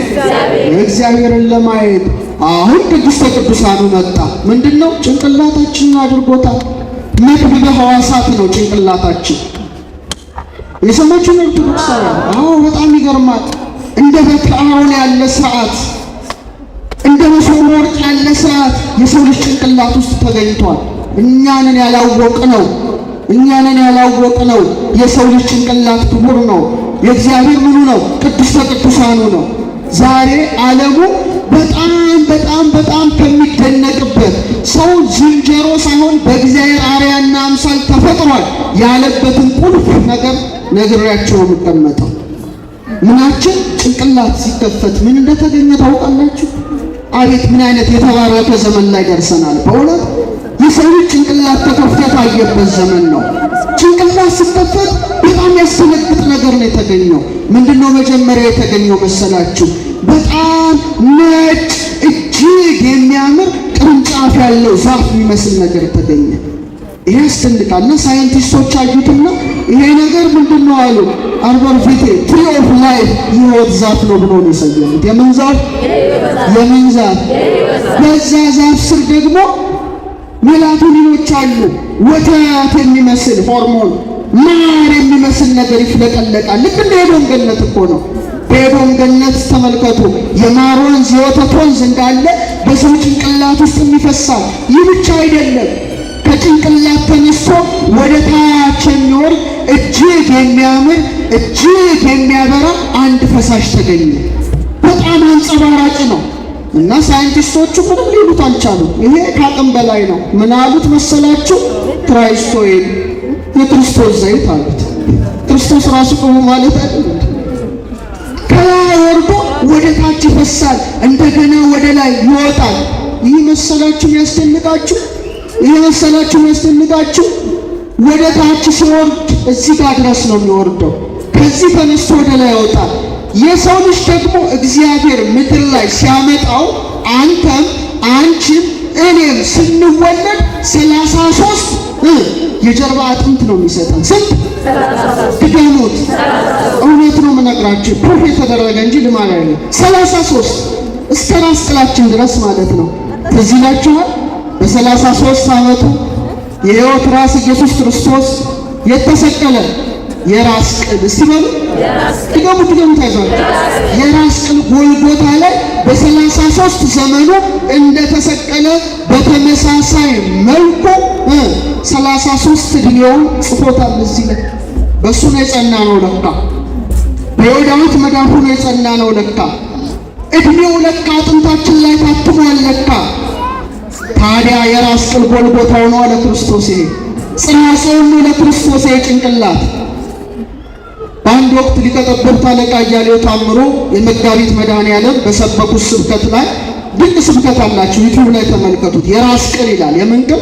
እግዚአብሔርን ለማየት። አሁን ቅድስተ ቅዱሳኑ መጣ። ምንድነው? ጭንቅላታችንን አድርጎታል። መክብበ ሕዋሳት ነው ጭንቅላታችን። የሰማችሁ ኦርቶዶክሳውያን? አዎ፣ በጣም ይገርማል። እንደ በትረ አሮን ያለ ስርዓት፣ እንደ መሶበ ወርቅ ያለ ስርዓት የሰው ልጅ ጭንቅላት ውስጥ ተገኝቷል። እኛንን ያላወቅ ነው፣ እኛንን ያላወቅ ነው። የሰው ልጅ ጭንቅላት ክቡር ነው። የእግዚአብሔር ምኑ ነው? ቅድስተ ቅዱሳኑ ነው። ዛሬ ዓለሙ በጣም በጣም በጣም ከሚደነቅበት፣ ሰው ዝንጀሮ ሳይሆን በእግዚአብሔር አርአያና አምሳል ተፈጥሯል ያለበትን ቁልፍ ነገር ነግሬያቸው የምቀመጠው ምናችን ጭንቅላት ሲከፈት ምን እንደተገኘ ታውቃላችሁ? አቤት ምን አይነት የተባረከ ዘመን ላይ ደርሰናል። በእውነት የሰው ልጅ ጭንቅላት ተከፍቶ የታየበት ዘመን ነው። ጭንቅላት ሲከፈት በጣም ያስደነግጥ ነገር ነው የተገኘው። ምንድነው መጀመሪያ የተገኘው መሰላችሁ? በጣም ነጭ እጅግ የሚያምር ቅርንጫፍ ያለው ዛፍ የሚመስል ነገር ተገኘ። ይሄ ያስደንቃል። እና ሳይንቲስቶች አዩትና ይሄ ነገር ምንድን ነው አሉ። Arbor vitae, tree of life፣ የህይወት ዛፍ ነው ብሎ ነው የሰየሙት። የምን ዛፍ? የምን ዛፍ? በዛ ዛፍ ስር ደግሞ ሜላቶኒኖች አሉ። ወተት የሚመስል ሆርሞን፣ ማር የሚመስል ነገር ይፍለቀለቃል። ልክ እንደ ኤዶም ገነት እኮ ነው። በኤዶም ገነት ተመልከቱ፣ የማር ወንዝ የወተት ወንዝ እንዳለ በሰው ጭንቅላት ውስጥ ይፈሳል። ይህ ብቻ አይደለም። ከጭንቅላት ተነስቶ ወደ ታች የሚወርድ እጅግ የሚያምር እጅግ የሚያበራ አንድ ፈሳሽ ተገኘ። በጣም አንጸባራቂ ነው እና ሳይንቲስቶቹ ምንም ሊሉት አልቻሉም። ይሄ ከአቅም በላይ ነው። ምን አሉት መሰላችሁ? Christ oil፣ የክርስቶስ ዘይት አሉት። ክርስቶስ ራሱ ቆሞ ማለት አይደለም። ከላይ ወርዶ ወደ ታች ይፈሳል፣ እንደገና ወደ ላይ ይወጣል። ይህ መሰላችሁ የሚያስደንቃችሁ? ይህ መሰላችሁ የሚያስደንቃችሁ? ወደ ታች ሲወርድ እዚህ ጋር ድረስ ነው የሚወርደው። ከዚህ ተነስቶ ወደ ላይ ይወጣል። የሰው ልጅ ደግሞ እግዚአብሔር ምድር ላይ ሲያመጣው አንተም አንቺም እኔም ስንወለድ 33 የጀርባ አጥንት ነው የሚሰጠን። ስንት? ድገሙት። እውነት ነው የምነግራችሁ፣ proof የተደረገ እንጂ ልማድ አይደለም። 33 እስከ ራስ ቅላችን ድረስ ማለት ነው። ትዝ ይላችኋል። በ33 ዓመቱ የሕይወት ራስ ኢየሱስ ክርስቶስ የተሰቀለ የራስ ቅል፣ እስቲ በሉ፣ ድገሙ፣ ድገሙ፣ ታይዟል። የራስ ቅል ጎልጎታ ላይ በ33 ዘመኑ እንደተሰቀለ በተመሳሳይ መልኩ 33 ዕድሜውን ጽፎታል። እዚህ ላይ በእሱ ነው የጸና ነው ለካ፣ በዮዳዊት መዳፉ ነው የጸና ነው ለካ፣ ዕድሜው ለካ አጥንታችን ላይ ታትሟል ለካ። ታዲያ የራስ ቅል ጎልጎታው ነው ለክርስቶስ፣ ይሄ ጽና ነው ለክርስቶስ ይሄ ጭንቅላት። በአንድ ወቅት ሊቀ ጠበብት አለቃ እያሌው ታምሩ የመጋቢት መድኃኔዓለም በሰበኩት ስብከት ላይ ድንቅ ስብከት አላቸው። ዩቲዩብ ላይ ተመልከቱት። የራስ ቅል ይላል። የምን ቅል?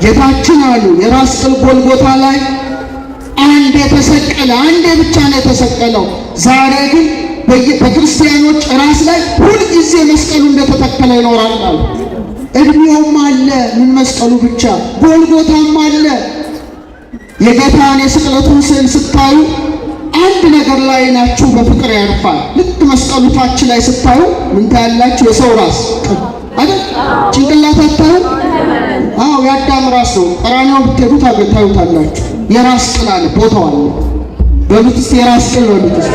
ጌታችን አሉ የራስ ቅል ጎልጎታ ላይ አንድ የተሰቀለ፣ አንዴ ብቻ ነው የተሰቀለው። ዛሬ ግን በክርስቲያኖች ራስ ላይ ሁልጊዜ መስቀሉ እንደተተከለ ይኖራል አሉ። እድሜውም አለ፣ ምን መስቀሉ ብቻ፣ ጎልጎታም አለ። የጌታን የስቅለቱን ስዕል ስታዩ አንድ ነገር ላይ ናችሁ በፍቅር ያርፋል። ልክ መስቀሉ ታች ላይ ስታዩ ምን ታያላችሁ? የሰው ራስ አይደል? ጭንቅላት አታዩ? አዎ፣ የአዳም ራስ ነው። ቀራንዮ ብትሄዱ ታዩታላችሁ። የራስ ቅል አለ፣ ቦታው አለ። በሉት እስቲ፣ የራስ ቅል በሉት እስቲ።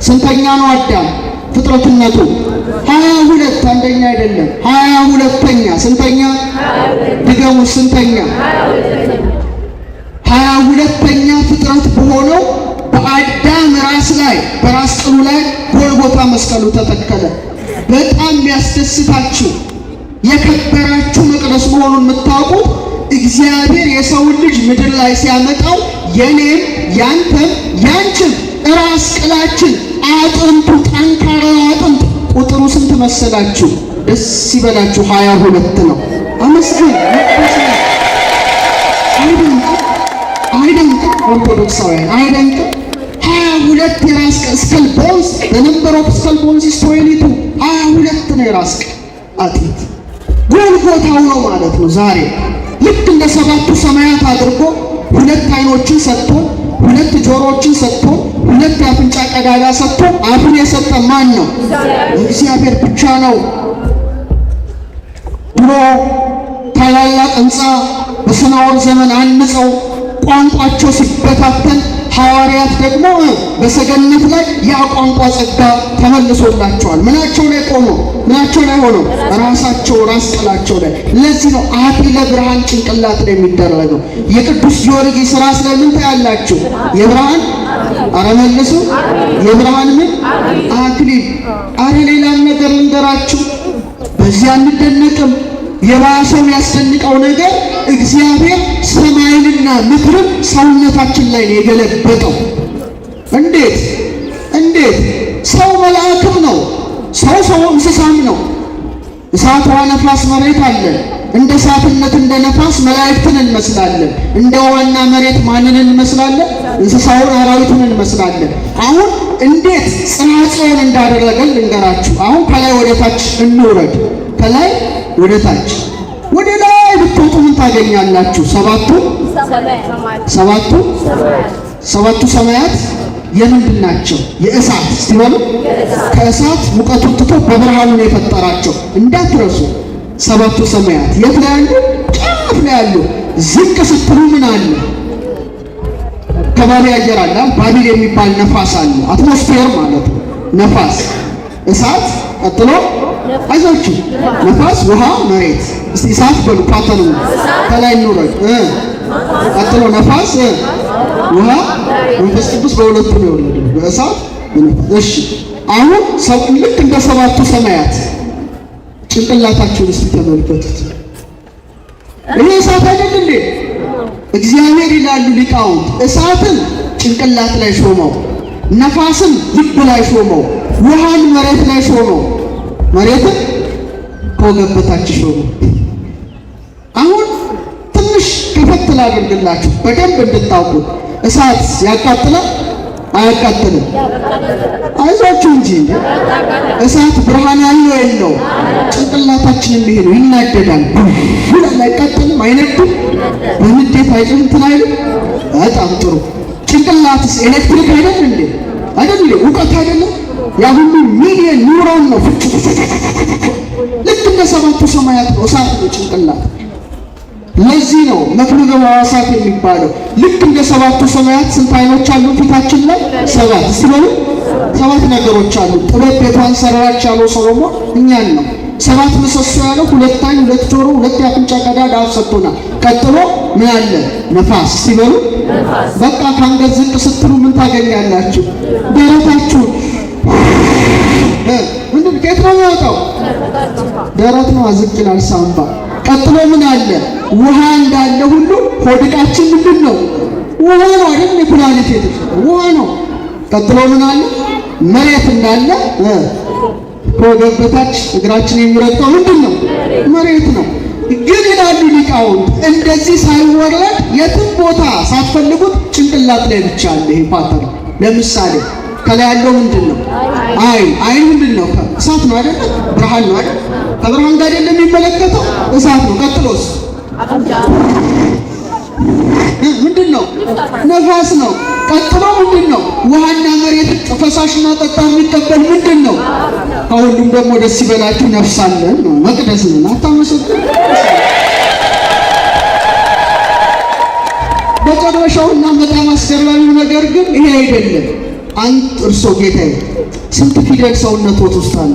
ስንተኛ ነው አዳም ፍጥረትነቱ? 22፣ አንደኛ አይደለም፣ 22ኛ። ስንተኛ? ድገሙ። ስንተኛ? 22ኛ ፍጥረት በሆነው በአዳም ራስ ላይ በራስ ቅሉ ላይ ጎልጎታ መስቀሉ ተተከለ። በጣም የሚያስደስታችሁ የከበራችሁ መቅደስ መሆኑን የምታውቁት እግዚአብሔር የሰውን ልጅ ምድር ላይ ሲያመጣው የኔም ያንተም ያንቺም ራስ ቅላችን አጥንቱ፣ ጠንካራ አጥንት ቁጥሩ ስንት መሰላችሁ? ደስ ይበላችሁ፣ 22 ነው። አመስግን። አይደንቅም? አይደንቅም? ኦርቶዶክሳውያን አይደንቅም? 22 የራስ ቅል skull bones, the number of skull bones is 22። 22 ነው የራስ ቅል አጥንት፣ ጎልጎታው ነው ማለት ነው። ዛሬ ልክ እንደ ሰባቱ ሰማያት አድርጎ ሁለት አይኖችን ሰጥቶ፣ ሁለት ጆሮዎችን ሰጥቶ፣ ሁለት የአፍንጫ ቀዳዳ ሰጥቶ አፍን የሰጠ ማን ነው? እግዚአብሔር ብቻ ነው። ድሮ ታላላቅ ሕንፃ በሰናዖር ዘመን አንጸው ቋንቋቸው ሲበታተን ሐዋርያት ደግሞ በሰገነት ላይ ያ ቋንቋ ጸጋ ተመልሶላቸዋል። ምናቸው ላይ ቆመው ምናቸው ላይ ሆነው ራሳቸው ራስ ቅላቸው ላይ። ለዚህ ነው አክሊለ ብርሃን ጭንቅላት ላይ የሚደረገው። የቅዱስ ጊዮርጊስ ራስ ላይ ምን ታያላችሁ? የብርሃን አረ መልሱ፣ የብርሃን ምን አክሊል። አረ ሌላም ነገር ልንገራችሁ፣ በዚህ አንደነቅም። የባሰው ያስደንቀው ነገር እግዚአብሔር ሰማይንና ምድርን ሰውነታችን ላይ ነው የገለበጠው። እንዴት እንዴት! ሰው መልአክም ነው፣ ሰው ሰው እንስሳም ነው። እሳት፣ ውሃ፣ ነፋስ፣ መሬት አለን። እንደ እሳትነት እንደ ነፋስ መላእክትን እንመስላለን። እንደ ውሃና መሬት ማንን እንመስላለን? እንስሳውን አራዊቱን እንመስላለን። አሁን እንዴት ጽርሐ ጽዮን እንዳደረገን ልንገራችሁ። አሁን ከላይ ወደ ታች እንውረድ። ከላይ ወደ ታች ወደ ላይ ብትወጡ ምን ታገኛላችሁ? ሰባቱ ሰባቱ ሰማያት የምንድን ናቸው? የእሳት እስቲ በሉ። ከእሳት ሙቀቱን ትቶ በብርሃኑ ነው የፈጠራቸው። እንዳትረሱ። ሰባቱ ሰማያት የት ላይ ያሉ? ጫፍ ላይ ያሉ። ዝቅ ስትሉ ምን አለ? ከባቢ አየር አለ። ባቢል የሚባል ነፋስ አለ። Atmosphere ማለት ነው። ነፋስ፣ እሳት፣ ቀጥሎ አይዟችሁ፣ ነፋስ፣ ውሃ፣ መሬት። እስቲ እሳት በሉ። Pattern ኡ ከላይ እንውረድ። ቀጥሎ ነፋስ፣ ውሃ፣ መንፈስ ቅዱስ በሁለቱ ነው የወለደው፣ በእሳት በነፋስ። እሺ አሁን ሰው ልክ እንደ ሰባቱ ሰማያት ጭንቅላታችሁን እስቲ ተመልከቱት። ይሄ እሳት አይደል እንዴ? እግዚአብሔር ይላሉ ሊቃውንት እሳትን ጭንቅላት ላይ ሾመው፣ ነፋስን ልብ ላይ ሾመው፣ ውሃን መሬት ላይ ሾመው፣ መሬትን ከወገብ በታች ሾመው። አሁን ትንሽ ከፈት ላድርግላችሁ በደንብ እንድታውቁት። እሳት ያቃጥላል አያቃጥልም? አይዟችሁ እንጂ እሳት ብርሃን ያለው የለው። ጭንቅላታችንም ይሄ ነው፣ ይናደዳል። ይላል፣ አይቃጠልም? አይነድም? በንዴት አይጮህ እንትን አይልም? በጣም ጥሩ። ጭንቅላትስ ኤሌክትሪክ አይደል እንዴ? አይደል እንዴ? እውቀት አይደለም? ያ ሁሉ ሚሊየን ኒውሮን ነው። ልክ እንደ ሰባቱ ሰማያት ነው፣ እሳት ነው ጭንቅላት። ለዚህ ነው መክሉለ ሕዋሳት የሚባለው። ልክ እንደ ሰባቱ ሰማያት ስንት አይኖች አሉ ፊታችን ላይ? ሰባት። እስቲ በሉ ሰባት ነገሮች አሉ። ጥበብ ቤቷን ሰራች ያለው ሰሎሞን እኛን ነው። ሰባት ምሰሶ ያለው ሁለት አይን፣ ሁለት ጆሮ፣ ሁለት የአፍንጫ ቀዳዳ አፍ ሰጥቶናል። ቀጥሎ ምን አለ? ነፋስ። እስቲ በሉ በቃ ከአንገት ዝቅ ስትሉ ምን ታገኛላችሁ? ደረታችሁን ምንድን ከየት ነው የሚወጣው? ደረት ነው፣ ዝቅ ይላል ሳምባ። ቀጥሎ ምን አለ? ውሃ እንዳለ ሁሉ ሆድቃችን ምንድን ነው? ውሃ ነው አይደል? የኩላሊት የተሰጠው ውሃ ነው። ቀጥሎ ምን አለ? መሬት እንዳለ ከወገብ በታች እግራችን የሚረግጠው ምንድን ነው? መሬት ነው። ግን ይላሉ ሊቃውንት እንደዚህ ሳይወረድ የትም ቦታ ሳትፈልጉት ጭንቅላት ላይ ብቻ አለ ይሄ pattern። ለምሳሌ ከላይ ያለው ምንድን ነው? አይን። አይን ምንድን ነው? እሳት ነው አይደለ? ብርሃን ነው አይደል? ከብርሃን ጋር አይደለም የሚመለከተው፣ እሳት ነው። ቀጥሎስ ምንድን ነው? ነፋስ ነው። ቀጥሎ ምንድን ነው? ውሃና መሬት ፈሳሽና ጠጣር የሚቀበል ምንድን ነው? ከሁሉም ደግሞ ደስ ይበላችሁ ነፍስ አለን ነው። መቅደስ ነን። አታመሰግኑ? መጨረሻውና በጣም አስገራሚው ነገር ግን ይሄ አይደለም። አንት እርሶ ጌታዬ ስንት ፊደል ሰውነትዎት ውስጥ አለ?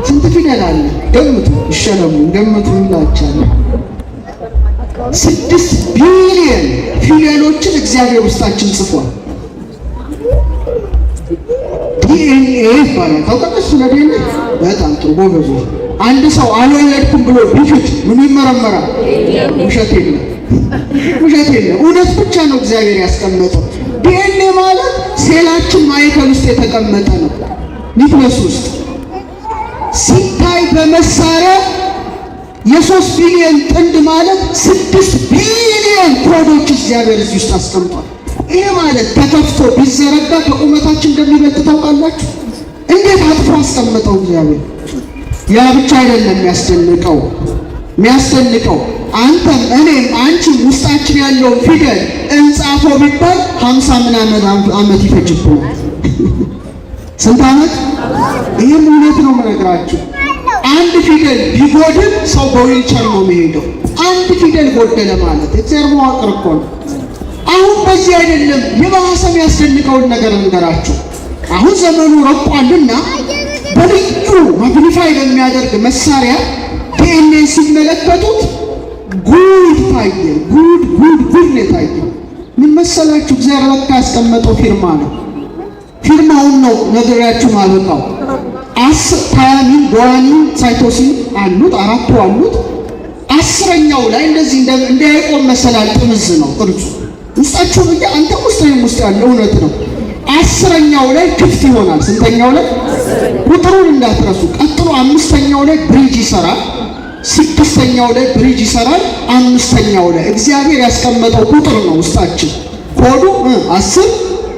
ስንት ፊደል አለ? ገምቱ። ይሸለሙ ገምቱ ይላችኋል። 6 ቢሊዮን ፊደሎችን እግዚአብሔር ውስጣችን ጽፏል። ዲኤንኤ ይባላል። ታውቃለች ስለ ዲኤንኤ? በጣም ጥሩ ጎበዝ። አንድ ሰው አልወለድኩም ብሎ ቢክድ ምኑ ይመረመራል? ውሸት የለም፣ ውሸት የለም። እውነት ብቻ ነው እግዚአብሔር ያስቀመጠው። ዲኤንኤ ማለት ሴላችን ማዕከል ውስጥ የተቀመጠ ነው፣ ኒውክለስ ውስጥ ሲታይ በመሳሪያ የ3 ቢሊዮን ጥንድ ማለት 6 ቢሊዮን ኮዶች እግዚአብሔር እዚህ ውስጥ አስቀምጧል። ይሄ ማለት ተከፍቶ ቢዘረጋ ከቁመታችን እንደሚበልጥ ታውቃላችሁ። እንዴት አጥፎ አስቀምጠው እግዚአብሔር። ያ ብቻ አይደለም የሚያስደንቀው። የሚያስደንቀው አንተም እኔም አንቺም ውስጣችን ያለውን ፊደል እንጻፈው ቢባል 50 ምናምን ዓመት ይፈጅብናል። ስንት ዓመት? ይህም እውነት ነው የምነግራችሁ። አንድ ፊደል ቢጎድል ሰው በዊልቸር ነው የሚሄደው። አንድ ፊደል ጎደለ ማለት እግዚአብሔር መዋቅር እኮ ነው። አሁን በዚህ አይደለም፣ የባሰ የሚያስደንቀውን ነገር እንገራችሁ። አሁን ዘመኑ ረቋልና በልዩ magnify በሚያደርግ መሳሪያ ዲኤንኤ ሲመለከቱት ጉድ ታየ። ጉድ ጉድ ጉድ ነው የታየው። ምን መሰላችሁ? እግዚአብሔር ለካ ያስቀመጠው ፊርማ ነው። ፊርማውን ነው ነግሬያችሁ ማበቃው። 10 thymine፣ guanine፣ cytosine አሉት፣ አራቱ አሉት። 10ኛው ላይ እንደዚህ እንደ ያዕቆብ መሰላል ጥምዝ ነው ቅርጹ። ውስጣችሁ ብዬ አንተ ውስጥ ወይም ውስጥ ያለው እውነት ነው። 10ኛው ላይ ክፍት ይሆናል። ስንተኛው ላይ? ቁጥሩን እንዳትረሱ። ቀጥሎ 5ኛው ላይ bridge ይሰራል። 6ኛው ላይ bridge ይሰራል። 5ኛው ላይ እግዚአብሔር ያስቀመጠው ቁጥር ነው። ውስጣችን ኮዱ 10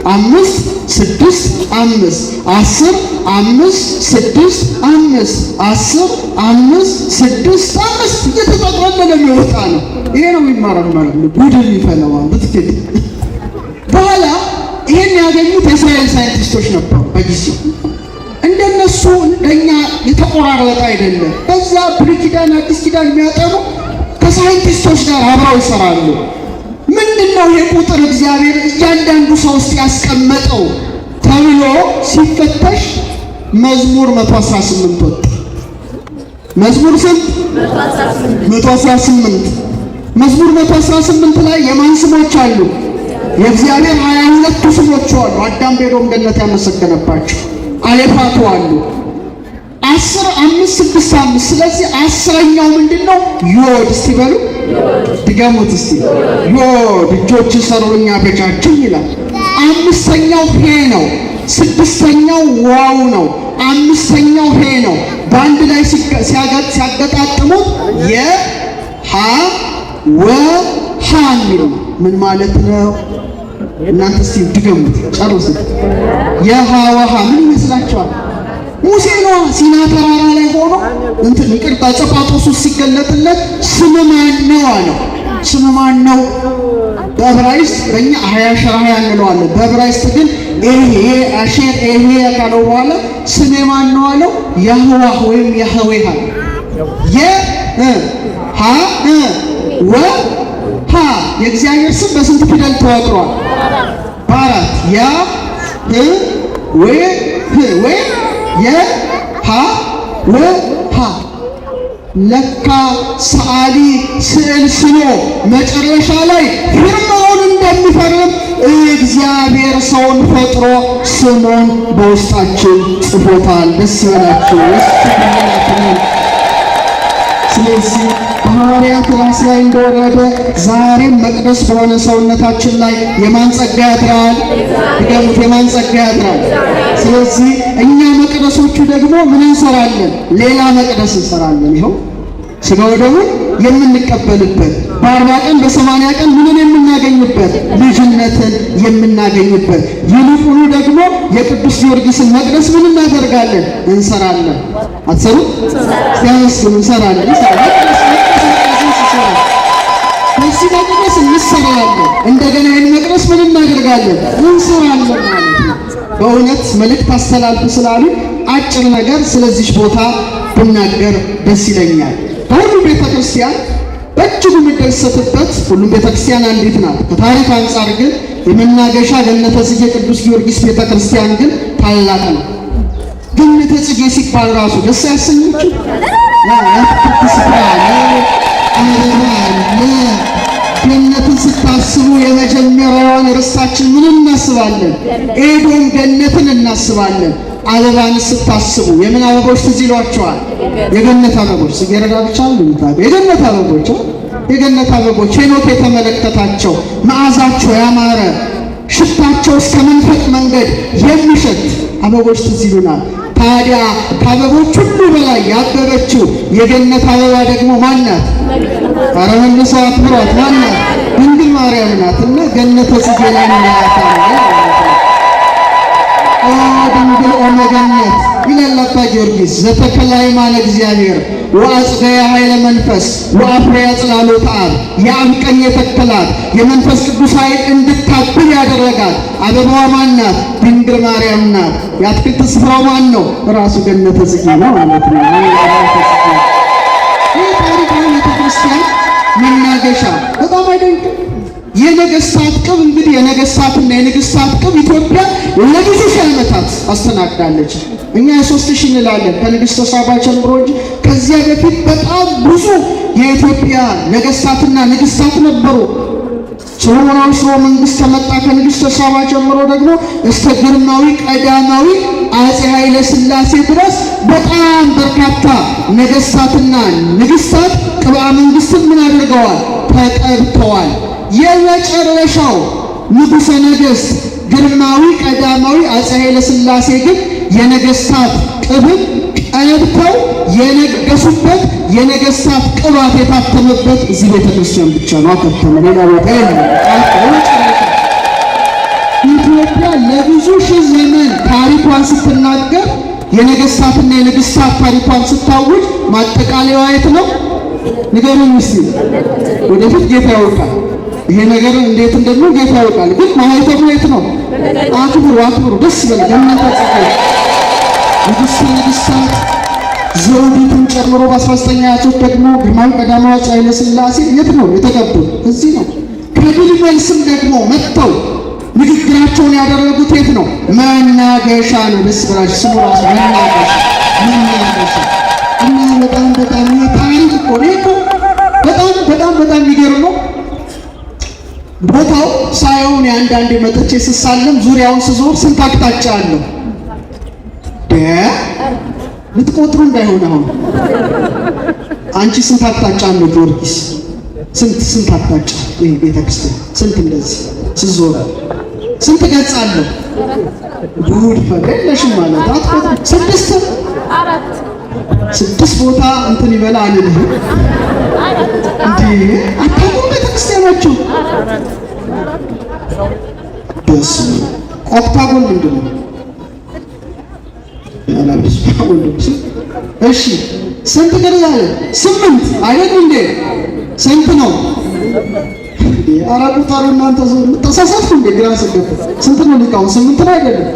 5 6 5 10 5 6 5 10 5 6 5 እየተጠቅለለ የሚወጣ ነው። ይሄ ነው የሚመረመር ጉድ የሚፈላው ብትክል። በኋላ ይሄን ያገኙት የእስራኤል ሳይንቲስቶች ነበሩ በጊዜው። እንደነሱ እንደኛ የተቆራረጠ አይደለም። በዛ ብሉይ ኪዳን አዲስ ኪዳን የሚያጠኑ ከሳይንቲስቶች ጋር አብረው ይሰራሉ። ምንድነው ይሄ ቁጥር እግዚአብሔር እያንዳንዱ ሰው ውስጥ ያስቀመጠው ተብሎ ሲፈተሽ መዝሙር 118 ወጣ። መዝሙር ስንት? 118። መዝሙር 118 ላይ የማን ስሞች አሉ? የእግዚአብሔር 22ቱ ስሞች አሉ። አዳም በኤዶም ገነት ያመሰገነባቸው አሌፋቱ አሉ። 10 5 6 5። ስለዚህ 10ኛው ምንድነው? ዮድ። እስቲ በሉ ድገሙት እስቲ ዮድ። እጆች ሰሩኝ አበጃጁኝ ይላል። 5ኛው ሄ ነው። 6ኛው ዋው ነው። 5ኛው ሄ ነው። በአንድ ላይ ሲያገጣጥሙት የ ሀ ወ ሀ የሚል ነው። ምን ማለት ነው? እናንተ እስቲ ድገሙት ጨርሱት። የሃ ወሃ ምን ይመስላችኋል? ሙሴ ነው ሲና ተራራ ላይ ሆኖ እንትን ይቅርታ ጸጳጦስ ሲገለጥለት ስም ማን ነው አለው። ስም ማን ነው? በዕብራይስጥ በእኛ አህያ ሸራህያ እንለዋለን። በዕብራይስጥ ግን ኤሄ አሼር ኤሄ ካለው በኋላ ስሜ ማን ነው አለው። ያህዋህ ወይም ያህዌህ አለ። የ ሀ ወ ሀ የእግዚአብሔር ስም በስንት ፊደል ተዋቅሯል? በአራት። ያ ህ ወ ህ ወይ የ ሀ ወ ሀ። ለካ ሰዓሊ ስዕል ስሎ መጨረሻ ላይ ፊርማውን እንደሚፈርም እግዚአብሔር ሰውን ፈጥሮ ስሙን በውስጣችን ጽፎታል። ደስ ይበላችሁ። ስለዚህ በሐዋርያት ራስ ላይ እንደወረደ ዛሬም መቅደስ በሆነ ሰውነታችን ላይ የማን ጸጋ ያድራል? ድገሙት። የማን ጸጋ ያድራል? ስለዚህ እኛ መቅደሶቹ ደግሞ ምን እንሰራለን? ሌላ መቅደስ እንሰራለን። ይኸው ሥጋው ደሙን የምንቀበልበት በ40 ቀን በ80 ቀን ምንን የምናገኝበት? ልጅነትን የምናገኝበት። ይልቁኑ ደግሞ የቅዱስ ጊዮርጊስን መቅደስ ምን እናደርጋለን? እንሰራለን። አትሰሩ? እስቲ እንሰራለን። በዚህ መቅደስ እንሰራለን። እንደገና ይህን መቅደስ ምን እናደርጋለን? እንሰራለን ማለት ነው። በእውነት መልእክት አስተላልፉ ስላሉ አጭር ነገር ስለዚህ ቦታ ብናገር ደስ ይለኛል። በሁሉም ቤተክርስቲያን በእጅጉ የምደሰትበት፣ ሁሉም ቤተክርስቲያን አንዲት ናት። ከታሪክ አንጻር ግን የመናገሻ ገነተ ጽጌ ቅዱስ ጊዮርጊስ ቤተክርስቲያን ግን ታላቅ ነው። ገነተ ጽጌ ሲባል ራሱ ደስ አያሰኛችሁ? የአትክልት ስፍራ አለ፣ አበባ አለ። ገነትን ስታስቡ የመጀመሪያዋን ርስታችን ምን እናስባለን? ኤዶም ገነትን እናስባለን። አበባን ስታስቡ የምን አበቦች ትዝ ይሏቸዋል? የገነት አበቦች። ጽጌረዳ ብቻ ነው የሚታየው። የገነት አበቦች፣ የገነት አበቦች ሄኖክ የተመለከታቸው መዓዛቸው ያማረ ሽታቸው እስከ መንፈቅ መንገድ የሚሸት አበቦች ትዝ ይሉናል። ታዲያ ከአበቦች ሁሉ በላይ ያበበችው የገነት አበባ ደግሞ ማን ናት? ኧረ መልሰው አክብሯት። ማን ናት? ድንግል ማርያም ናት። እና ገነተ ጽጌ ላይ እናያታለን። ኦ ድንግል ኦመ ገነት ይላል አባ ጊዮርጊስ ዘተከለ ሃይማነ እግዚአብሔር። ወአጽገያ ኃይለ መንፈስ ወአፍሬያ ጽላሎተ አብ። የአብ ቀኝ የተከላት የመንፈስ ቅዱስ ኃይል እንድታብብ ያደረጋት አበባዋ ማን ናት? ድንግል ማርያም ናት። የአትክልት ስፍራው ማን ነው? ራሱ ገነተ ጽጌ ነው ማለት ነው። ይህ ታሪካዊ ቤተክርስቲያን መናገሻ በጣም አይደንቅም? የነገስታት ቅብ እንግዲህ የነገስታትና የንግስታት ቅብ ኢትዮጵያ ለብዙ ሺህ ዓመታት አስተናግዳለች። እኛ የ3000 እንላለን ከንግስተ ሳባ ጀምሮ እንጂ ከዚያ በፊት በጣም ብዙ የኢትዮጵያ ነገስታትና ንግስታት ነበሩ። ሰሎሞናዊ ስርወ መንግስት ከመጣ ከንግስተ ሳባ ጀምሮ ደግሞ እስከ ግርማዊ ቀዳማዊ አፄ ኃይለ ሥላሴ ድረስ በጣም በርካታ ነገስታትና ንግስታት ቅብአ መንግስትን ምን አድርገዋል? ተቀብተዋል። የመጨረሻው ንጉሠ ነገሥት ግርማዊ ቀዳማዊ አፄ ኃይለ ሥላሴ ግን የነገስታት ቅብን ቀብተው የነገሱበት የነገስታት ቅባት የታተመበት እዚህ ቤተ ክርስቲያን ብቻ ነው። አከተመ። ሌላ ቦታ የለም። ኢትዮጵያ ለብዙ ሺህ ዘመን ታሪኳን ስትናገር የነገስታትና የንግስታት ታሪኳን ስታውጅ ማጠቃለያዋ የት ነው? ንገሩኝ እስቲ። ወደፊት ጌታ ያውቃል። ይሄ ነገር እንዴት እንደሚሆን ጌታ ያውቃል። ግን ማህተሙ የት ነው? አክብሩ፣ አክብሩ። ደስ ይበል። ገነተ ጽጌ ንግሥተ ነገሥታት ዘውዲቱን ጨምሮ በ1923 ደግሞ ግርማዊ ቀዳማዊ አፄ ኃይለ ሥላሴ የት ነው የተቀቡት? እዚህ ነው። ከድል መልስም ደግሞ መጥተው ንግግራቸውን ያደረጉት የት ነው? መናገሻ ነው። ደስ ብላችሁ ስሙ ራሱ መናገሻ፣ መናገሻ እና በጣም በጣም ይሄ ታሪክ እኮ ነው እኮ በጣም በጣም በጣም የሚገርም ነው። ቦታው ሳየውን የአንዳንዴ መጥቼ ስሳለም ዙሪያውን ስዞር ስንት አቅጣጫ አለው? ልትቆጥሩ እንዳይሆን አሁን አንቺ ስንት አቅጣጫ አለው ጊዮርጊስ? ስንት ስንት አቅጣጫ ይሄ ቤተክርስቲያን ስንት እንደዚህ ስዞር ስንት ገጽ አለው? ጉድ ፈለሽም ማለት አትቆጥሩ። ስድስት ስድስት ቦታ እንትን ይበላ አልልህም እንዴ አታውቁም ቤተክርስቲያናችሁ? ደስ octagon ምንድን ነው? እሺ ስንት ቅርጽ አለ? 8 አይደል እንዴ? ስንት ነው? ኧረ ቁጠሩ እናንተ ተሳሳትኩ እንዴ? ግራ ስገባ ስንት ነው ሊቃውን? 8 ነው አይደለም?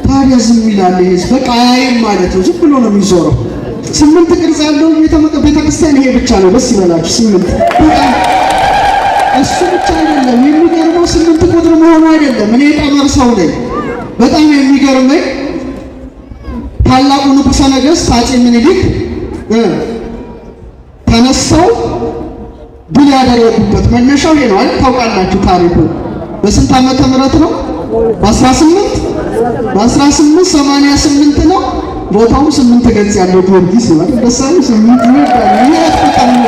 ታዲያ ዝም ይላል ይሄ ህዝብ በቃ አያይም ማለት ነው። ዝም ብሎ ነው የሚዞረው። 8 ቅርጽ ያለው ቤተክርስቲያን ይሄ ብቻ ነው። ደስ ይበላችሁ። 8 በጣም እሱ ብቻ አይደለም የሚገርመው፣ 8 ቁጥር መሆኑ አይደለም። እኔ ቀመር ሰው ነኝ። በጣም የሚገርመኝ ታላቁ ንጉሠ ነገሥት አፄ ምኒልክ ተነስተው ድል ያደረጉበት መነሻው ይሄ ነው አይደል? ታውቃላችሁ ታሪኩ። በስንት ዓመተ ምህረት ነው? በ1888 ነው። ቦታውም 8 ገጽ ያለው ጊዮርጊስ ነው አይደል? ደስ አይልም? 8 ይወዳል። የሕይወት ቁጥር ነው።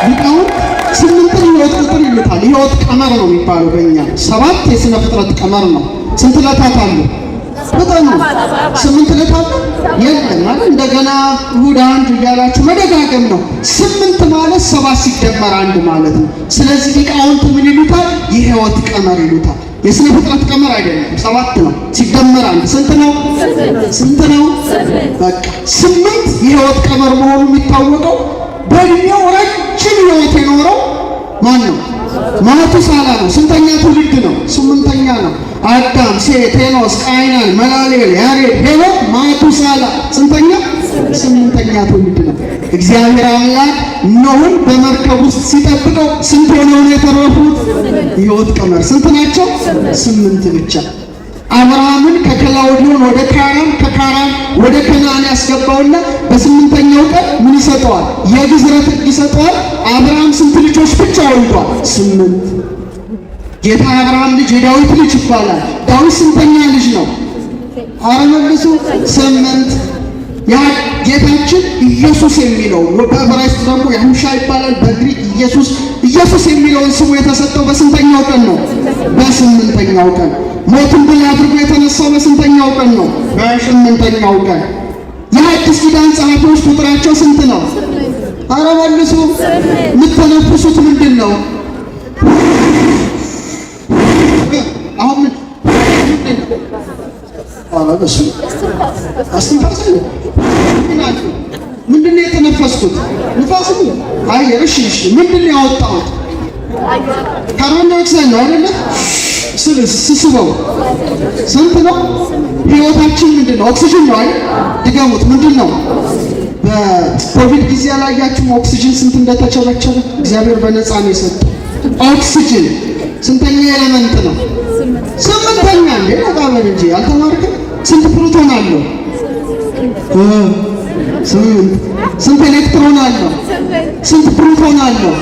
ሊቃውንት 8ን የሕይወት ቁጥር ይሉታል። የሕይወት ቀመር ነው የሚባለው በእኛ። 7 የሥነ ፍጥረት ቀመር ነው። ስንት ዕለታት አሉ? በጣም ነው። 8 ዕለታት የለም ማለት እንደገና እሑድ አንድ እያላችሁ መደጋገም ነው። 8 ማለት 7 ሲደመር 1 ማለት ነው። ስለዚህ ሊቃውንት ምን ይሉታል? የሕይወት ቀመር ይሉታል። የሥነ ፍጥረት ቀመር አይደለም፣ 7 ነው። ሲደመር 1 ስንት ነው? ስንት ነው? በቃ 8 የሕይወት ቀመር መሆኑ የሚታወቀው በእድሜው ረጅም ሕይወት የኖረው ማን ነው? ማቱሳላ ነው። ስንተኛ ትውልድ ነው? 8ኛ ነው። አዳም፣ ሴት፣ ሄኖስ፣ ቃይናን፣ መላልኤል፣ ያሬድ፣ ሄኖክ፣ ማቱሳላ ስንተኛ? 8ኛ ትውልድ ነው። እግዚአብሔር አምላክ ኖህን በመርከብ ውስጥ ሲጠብቀው ስንት ሆነው ነው የተረፉት? የሕይወት ቀመር ስንት ናቸው? 8 ብቻ። አብርሃምን ከከላውዲዮን ወደ ካራን ከካራን ወደ ከነዓን ያስገባውና በ8ኛው ቀን ምን ይሰጠዋል? የግዝረት ሕግ ይሰጠዋል። አብርሃም ስንት ልጆች ብቻ ወልዷል? 8። ጌታ አብርሃም ልጅ የዳዊት ልጅ ይባላል። ዳዊት ስንተኛ ልጅ ነው? ኧረ መልሱ። 8። ያ ጌታችን ኢየሱስ የሚለው በዕብራይስጥ ደግሞ ያሁሻ ይባላል፣ በግሪክ ኢየሱስ። ኢየሱስ የሚለውን ስሙ የተሰጠው በስንተኛው ቀን ነው? በ8ኛው ቀን። ሞትን ድል አድርጎ የተነሳው በስንተኛው ቀን ነው? በ8ኛው ቀን። የሐዲስ ኪዳን ጸሐፊዎች ቁጥራቸው ስንት ነው? ኧረ መልሱ። የምትተነፍሱት ምንድን ነው? አሁን ምን ኧረ በስመ አብ አስትንፋስ ነው። ምንድን ነው የተነፈስኩት? ንፋስ ነው፣ አየር። እሺ፣ እሺ። ምንድን ነው ያወጣሁት? ካርቦን ዳይኦክሳይድ ነው አይደለ? ስስበው ስንት ነው? ህይወታችን ምንድን ነው? ኦክሲጅን ነው አይደል? ድገሙት። ምንድን ነው? በኮቪድ ጊዜ ያላያችሁም ኦክሲጅን ስንት እንደተቸበቸበ? እግዚአብሔር በነፃ ነው የሰጠው። ኦክሲጅን ስንተኛ element ነው? ስምንተኛ። እንዴ ነቃበል እንጂ አልተማርክም? ስንት ፕሮቶን አለው? ስምንት። ስንት ኤሌክትሮን አለው? ስንት ፕሮቶን አለው?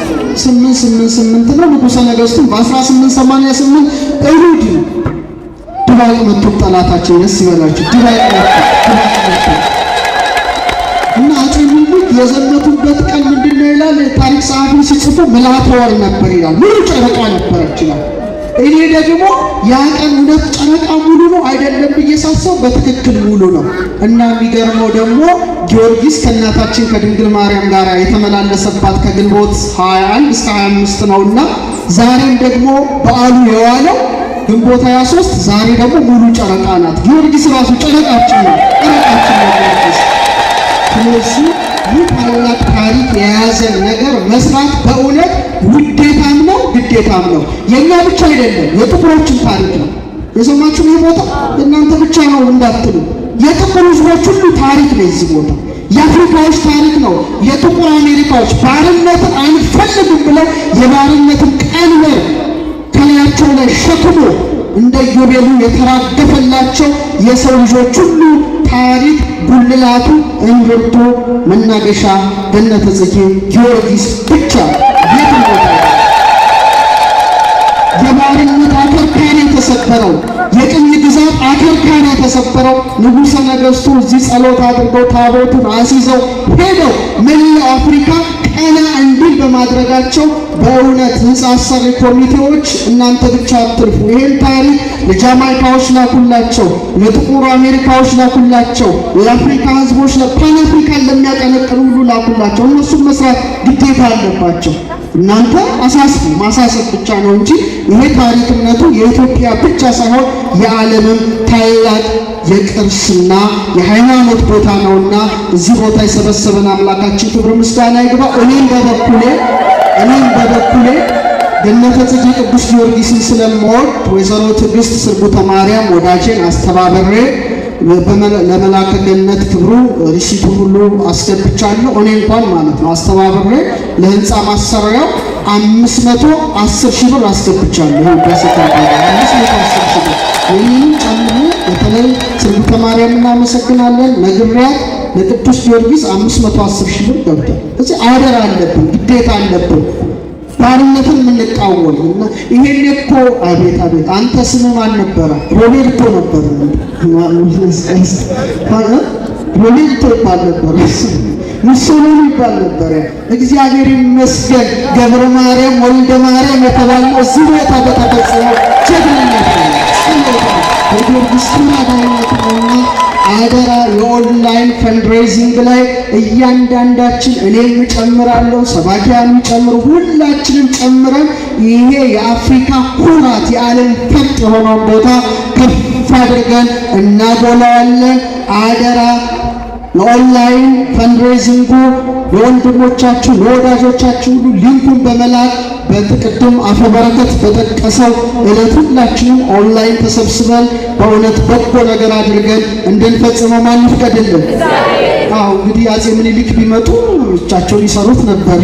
ስምንት ስምንት ስምንት ነው። ንጉሠ ነገሥቱም በ1888 እሑድ ድባቅ መቱት ጠላታቸው። ደስ ይበላችሁ። ድባቅ መቱት፣ ድባቅ መቱት። እና አፄ ምኒልክ የዘመቱበት ቀን ምንድን ነው ይላል ታሪክ ጸሐፊው ሲጽፉ፣ ምልአተ ወር ነበር ይላል። ሙሉ ጨረቃ ነበረች ይላል። እኔ ደግሞ ያ ቀን እውነት ጨረቃ ሙሉ ነው አይደለም ብዬ ሳስበው በትክክል ሙሉ ነው። እና የሚገርመው ደግሞ ጊዮርጊስ ከእናታችን ከድንግል ማርያም ጋር የተመላለሰባት ከግንቦት 21 እስከ 25 ነውና ዛሬም ደግሞ በዓሉ የዋለው ግንቦት 23፣ ዛሬ ደግሞ ሙሉ ጨረቃ ናት። ጊዮርጊስ ራሱ ጨረቃችን ነው፣ ጨረቃችን ነው ጊዮርጊስ። ስለዚህ ይህ ታላቅ ታሪክ የያዘን ነገር መስራት በእውነት ውዴታም ነው ግዴታም ነው። የእኛ ብቻ አይደለም፣ የጥቁሮችን ታሪክ ነው። የሰማችሁ ይህ ቦታ እናንተ ብቻ ነው እንዳትሉ፣ የጥቁር ሕዝቦች ሁሉ ታሪክ ነው። የዚህ ቦታ የአፍሪካዎች ታሪክ ነው። የጥቁር አሜሪካዎች ባርነትን አንፈልግም ብለው የባርነትን ቀንበር ከላያቸው ላይ ሸክሞ እንደ ኢዮቤልዩ የተራገፈላቸው የሰው ልጆች ሁሉ ታሪክ ጉልላቱ እንብርቱ መናገሻ ገነተ ጽጌ ጊዮርጊስ ብቻ የትም ቦታ የባርነት አከርካሪ የተሰበረው፣ የቅኝ ግዛት አከርካሪ የተሰበረው ንጉሠ ነገሥቱ እዚህ ጸሎት አድርገው ታቦቱን አስይዘው ሄደው መላው አፍሪካ ቀና እንዲል በማድረጋቸው በእውነት ሕንፃ አሰሪ ኮሚቴዎች እናንተ ብቻ አትርፉ። ይሄን ታሪክ ለጃማይካዎች ላኩላቸው፣ ለጥቁር አሜሪካዎች ላኩላቸው፣ ለአፍሪካ ሕዝቦች፣ ፓን አፍሪካን ለሚያቀነቅኑ ሁሉ ላኩላቸው። እነሱም መስራት ግዴታ አለባቸው። እናንተ አሳስቡ፣ ማሳሰብ ብቻ ነው እንጂ ይሄ ታሪክነቱ የኢትዮጵያ ብቻ ሳይሆን የዓለምም ታላቅ የቅርስና የሃይማኖት ቦታ ነውና እዚህ ቦታ የሰበሰበን አምላካችን ክብር ምስጋና ይግባ። እኔም በበኩሌ ገነተ ጽጌ ቅዱስ ጊዮርጊስን ስለምወድ ወይዘሮ ትዕግስት ስርጉተ ማርያም ወዳጄን አስተባብሬ ለመላከ ገነት ክብሩ receipt ኡን ሁሉ አስገብቻለሁ። እኔ እንኳን ማለት ነው አስተባብሬ ለህንፃ ማሰሪያው 510,000 ብር አስገብቻለሁ። ይሄ 510,000 ብር ይህንን ጨምሮ በተለይ ስርጉተ ማርያም እናመሰግናለን። ነግሬያት ለቅዱስ ጊዮርጊስ 510,000 ብር ገብቷል። እዚህ አደራ አለብን፣ ግዴታ አለብን። ባርነትን የምንቃወም እና ይሄን እኮ አቤት አቤት፣ አንተ ስምህ ማን ነበረ? ሮቤርቶ ነበር። ሮቤርቶ ይባል ነበር። ሙሶሎኒ ይባል ነበረ። እግዚአብሔር ይመስገን ገብረ ማርያም ወልደ ማርያም የተባልነው እዚህ ቦታ በተፈጸመው ጀግንነት ነው። በጊዮርጊስ ተራዳኢነት ነውና አደራ የ online fundraising ላይ እያንዳንዳችን እኔም እጨምራለሁ፣ ሰባኪያኑ ጨምሩ፣ ሁላችንም ጨምረን ይሄ የአፍሪካ ኩራት የዓለም ፈርጥ የሆነውን ቦታ ከፍ አድርገን እናጎላዋለን። አደራ ለ online fundraising ኡ ለወንድሞቻችሁ ለወዳጆቻችሁ ሁሉ link ኡን በመላክ በቅድም አፈ በረከት በጠቀሰው ዕለት ሁላችንም ኦንላይን ተሰብስበን በእውነት በጎ ነገር አድርገን እንድንፈጽመው ማን ይፍቀድልን? አዎ እንግዲህ አፄ ምኒልክ ቢመጡ እቻቸውን ይሰሩት ነበር።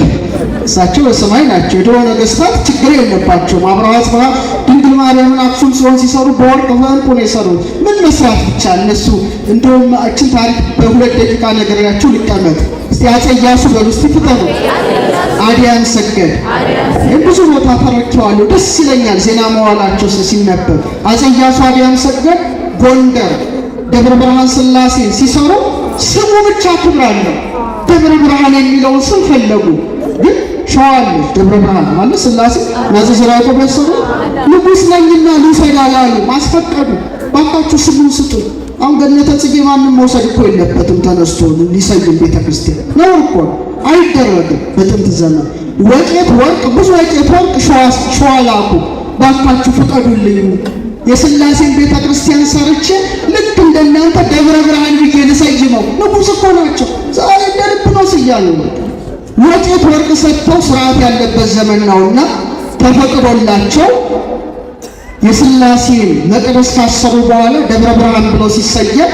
እሳቸው በሰማይ ናቸው። የድሮ ነገስታት ችግር የለባቸውም። አብርሃ አጽብሃ ድንግል ማርያምን አክሱም ጽዮን ሲሰሩ በወርቅ በዕንቁ ነው የሰሩት። ምን መስራት ብቻ እነሱ። እንደውም እችን ታሪክ በ2 ደቂቃ ነግሬያችሁ ልቀመጥ። እስቲ አፄ ኢያሱ በሉ እስቲ ፍጠኑ። አድያን ሰገድ ብዙ ቦታ ተረድቼዋለሁ። ደስ ይለኛል ዜና መዋዕላቸው ሲነበብ። አፄ ኢያሱ አድያን ሰገድ ጎንደር ደብረ ብርሃን ስላሴ ሲሰሩ ስሙ ብቻ ክብር አለው። ደብረ ብርሃን የሚለውን ስም ፈለጉ፣ ግን ሸዋ አለች ደብረ ብርሃን ማለት ስላሴ ናዚ ዘርዓ ያዕቆብ ያሰሩ ንጉሥ ነኝና ልውሰድ አላሉ፣ ማስፈቀዱ። ባካችሁ ስሙን ስጡኝ። አሁን ገነተ ጽጌ ማንም መውሰድ እኮ የለበትም ተነስቶ ሊሰይም ቤተክርስቲያን ነው እኮ አይደረግም። በጥንት ዘመን ወቄት ወርቅ ብዙ ወቄት ወርቅ ሸዋ ላኩ። ባካችሁ ፍቀዱልኝ የሥላሴን ቤተ ክርስቲያን ሰርቼ ልክ እንደናንተ ደብረ ብርሃን ብዬ ልሰይመው። ንጉሥ እኮ ናቸው። ዛሬ እንደ ልብ ነው ስያሉ ወጭት ወርቅ ሰጥተው ስርዓት ያለበት ዘመን ነውና ተፈቅዶላቸው የሥላሴን መቅደስ ካሰሩ በኋላ ደብረ ብርሃን ብሎ ሲሰየም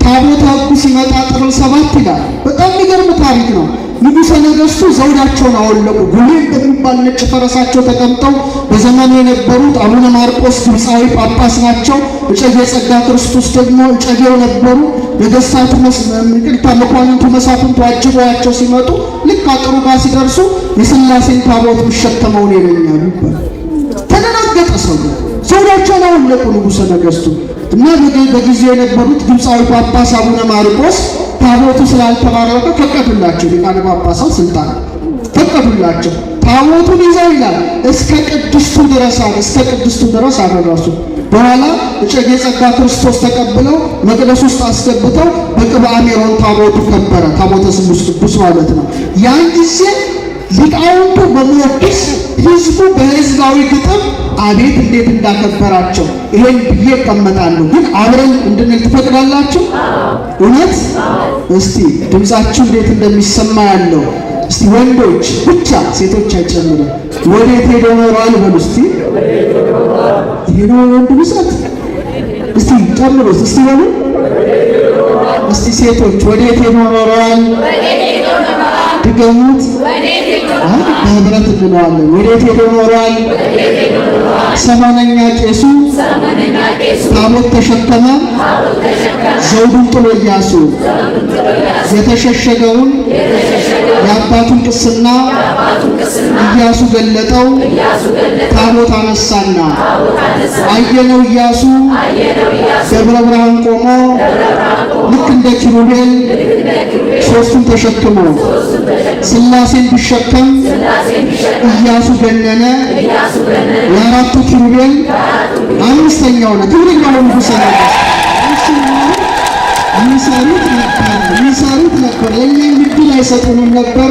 ታቦተ ሕጉ ሲመጣ ጥር 7 ይላል። በጣም የሚገርም ታሪክ ነው። ንጉሠ ነገሥቱ ዘውዳቸውን አወለቁ። ጉሌን በሚባል ነጭ ፈረሳቸው ተቀምጠው በዘመኑ የነበሩት አቡነ ማርቆስ ግብፃዊ ጳጳስ ናቸው። እጨጌ ጸጋ ክርስቶስ ደግሞ እጨጌው ነበሩ። ነገሥታቱ ይቅርታ መኳንንቱ መሳፍንቱ አጅበዋቸው ሲመጡ ልክ አጥሩ ጋር ሲደርሱ የሥላሴን ታቦት የሚሸከመውን ይለኛሉ ይባላል። ተደናገጠ ሰው። ዘውዳቸውን አወለቁ ንጉሠ ነገሥቱ እና በጊዜው የነበሩት ግብፃዊ ጳጳስ አቡነ ማርቆስ ታቦቱ ስላልተባረከ ፈቀዱላቸው። ሊቃነ ጳጳሳት ስልጣን ፈቀዱላቸው። ታቦቱን ይዘው ይላል እስከ ቅድስቱ ድረስ እስከ ቅድስቱ ድረስ አደረሱ። በኋላ እጨጌ ጸጋ ክርስቶስ ተቀብለው መቅደስ ውስጥ አስገብተው በቅብአ ሜሮን ታቦቱ ከበረ። ታቦተ ስሉስ ቅዱስ ማለት ነው። ያን ጊዜ ሊቃውንቱ በመወድስ ህዝቡ በህዝባዊ ግጥም አቤት እንዴት እንዳከበራቸው ይሄን ብዬ እቀመጣለሁ። ግን አብረን እንድንል ትፈቅዳላችሁ? እውነት? እስቲ ድምጻችሁ እንዴት እንደሚሰማ ያለው እስቲ ወንዶች ብቻ ሴቶች አይጨምርም። ወዴት ሄዶ ኖሯል በሉ እስቲ። ይሄ ነው ወንድ ብዛት። እስቲ ጨምሩት እስቲ በሉ እስቲ ሴቶች ወዴት ሄዶ ኖሯል? ድገሙት። በህብረት እንለዋለን። ወዴት ሄዶ ኖሯል? ሰሞነኛ ቄሱ ታቦት ተሸከመ፣ ዘውዱን ጥሎ ኢያሱ የተሸሸገውን የአባቱን ቅስና ኢያሱ ገለጠው፣ ታቦት አነሳና አየነው ኢያሱ ደብረ ብርሃን ቆሞ ልክ እንደ ኪሩቤል ሶስቱን ተሸክሞ ሥላሴን ቢሸከም ኢያሱ ገነነ። የአራቱ ኪሩቤል አምስተኛው ነው። ክብር ይግባው ንጉሠ ነገሥት። ይሰሩት ነበር ይሰሩት ነበር። ለእኛ እድል አይሰጡንም ነበረ።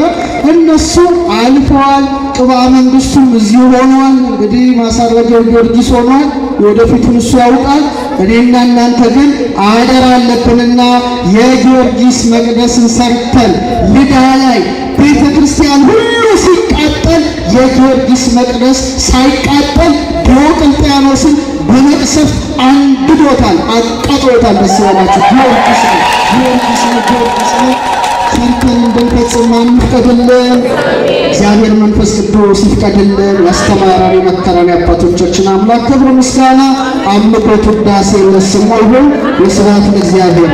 እነሱ አልፈዋል። ቅብአ መንግስቱም እዚሁ ሆኗል። እንግዲህ ማሳረጊያው ጊዮርጊስ ሆኗል። ወደፊቱን እሱ ያውቃል። እኔና እናንተ ግን አደራ አለብንና የጊዮርጊስ መቅደስን ሰርተን ልዳ ላይ ቤተ ክርስቲያን ሁሉ ሲቃጠል የጊዮርጊስ መቅደስ ሳይቃጠል ዲዮቅልጥያኖስን በመቅሰፍት አንድዶታል፣ አቃጥሎታል። ደስ ይበላችሁ። ጊዮርጊስ ነው፣ ጊዮርጊስ ነው፣ ጊዮርጊስ ነው። ሰርተን እንድንፈጽም ማን ይፍቀድልን? እግዚአብሔር መንፈስ ቅዱስ ይፍቀድልን። ያስተማረን የመከረን የአባቶቻችን አምላክ ክብር ምስጋና፣ አምልኮ፣ ውዳሴ ለስሙ ይሁን። ወስብሐት ለእግዚአብሔር።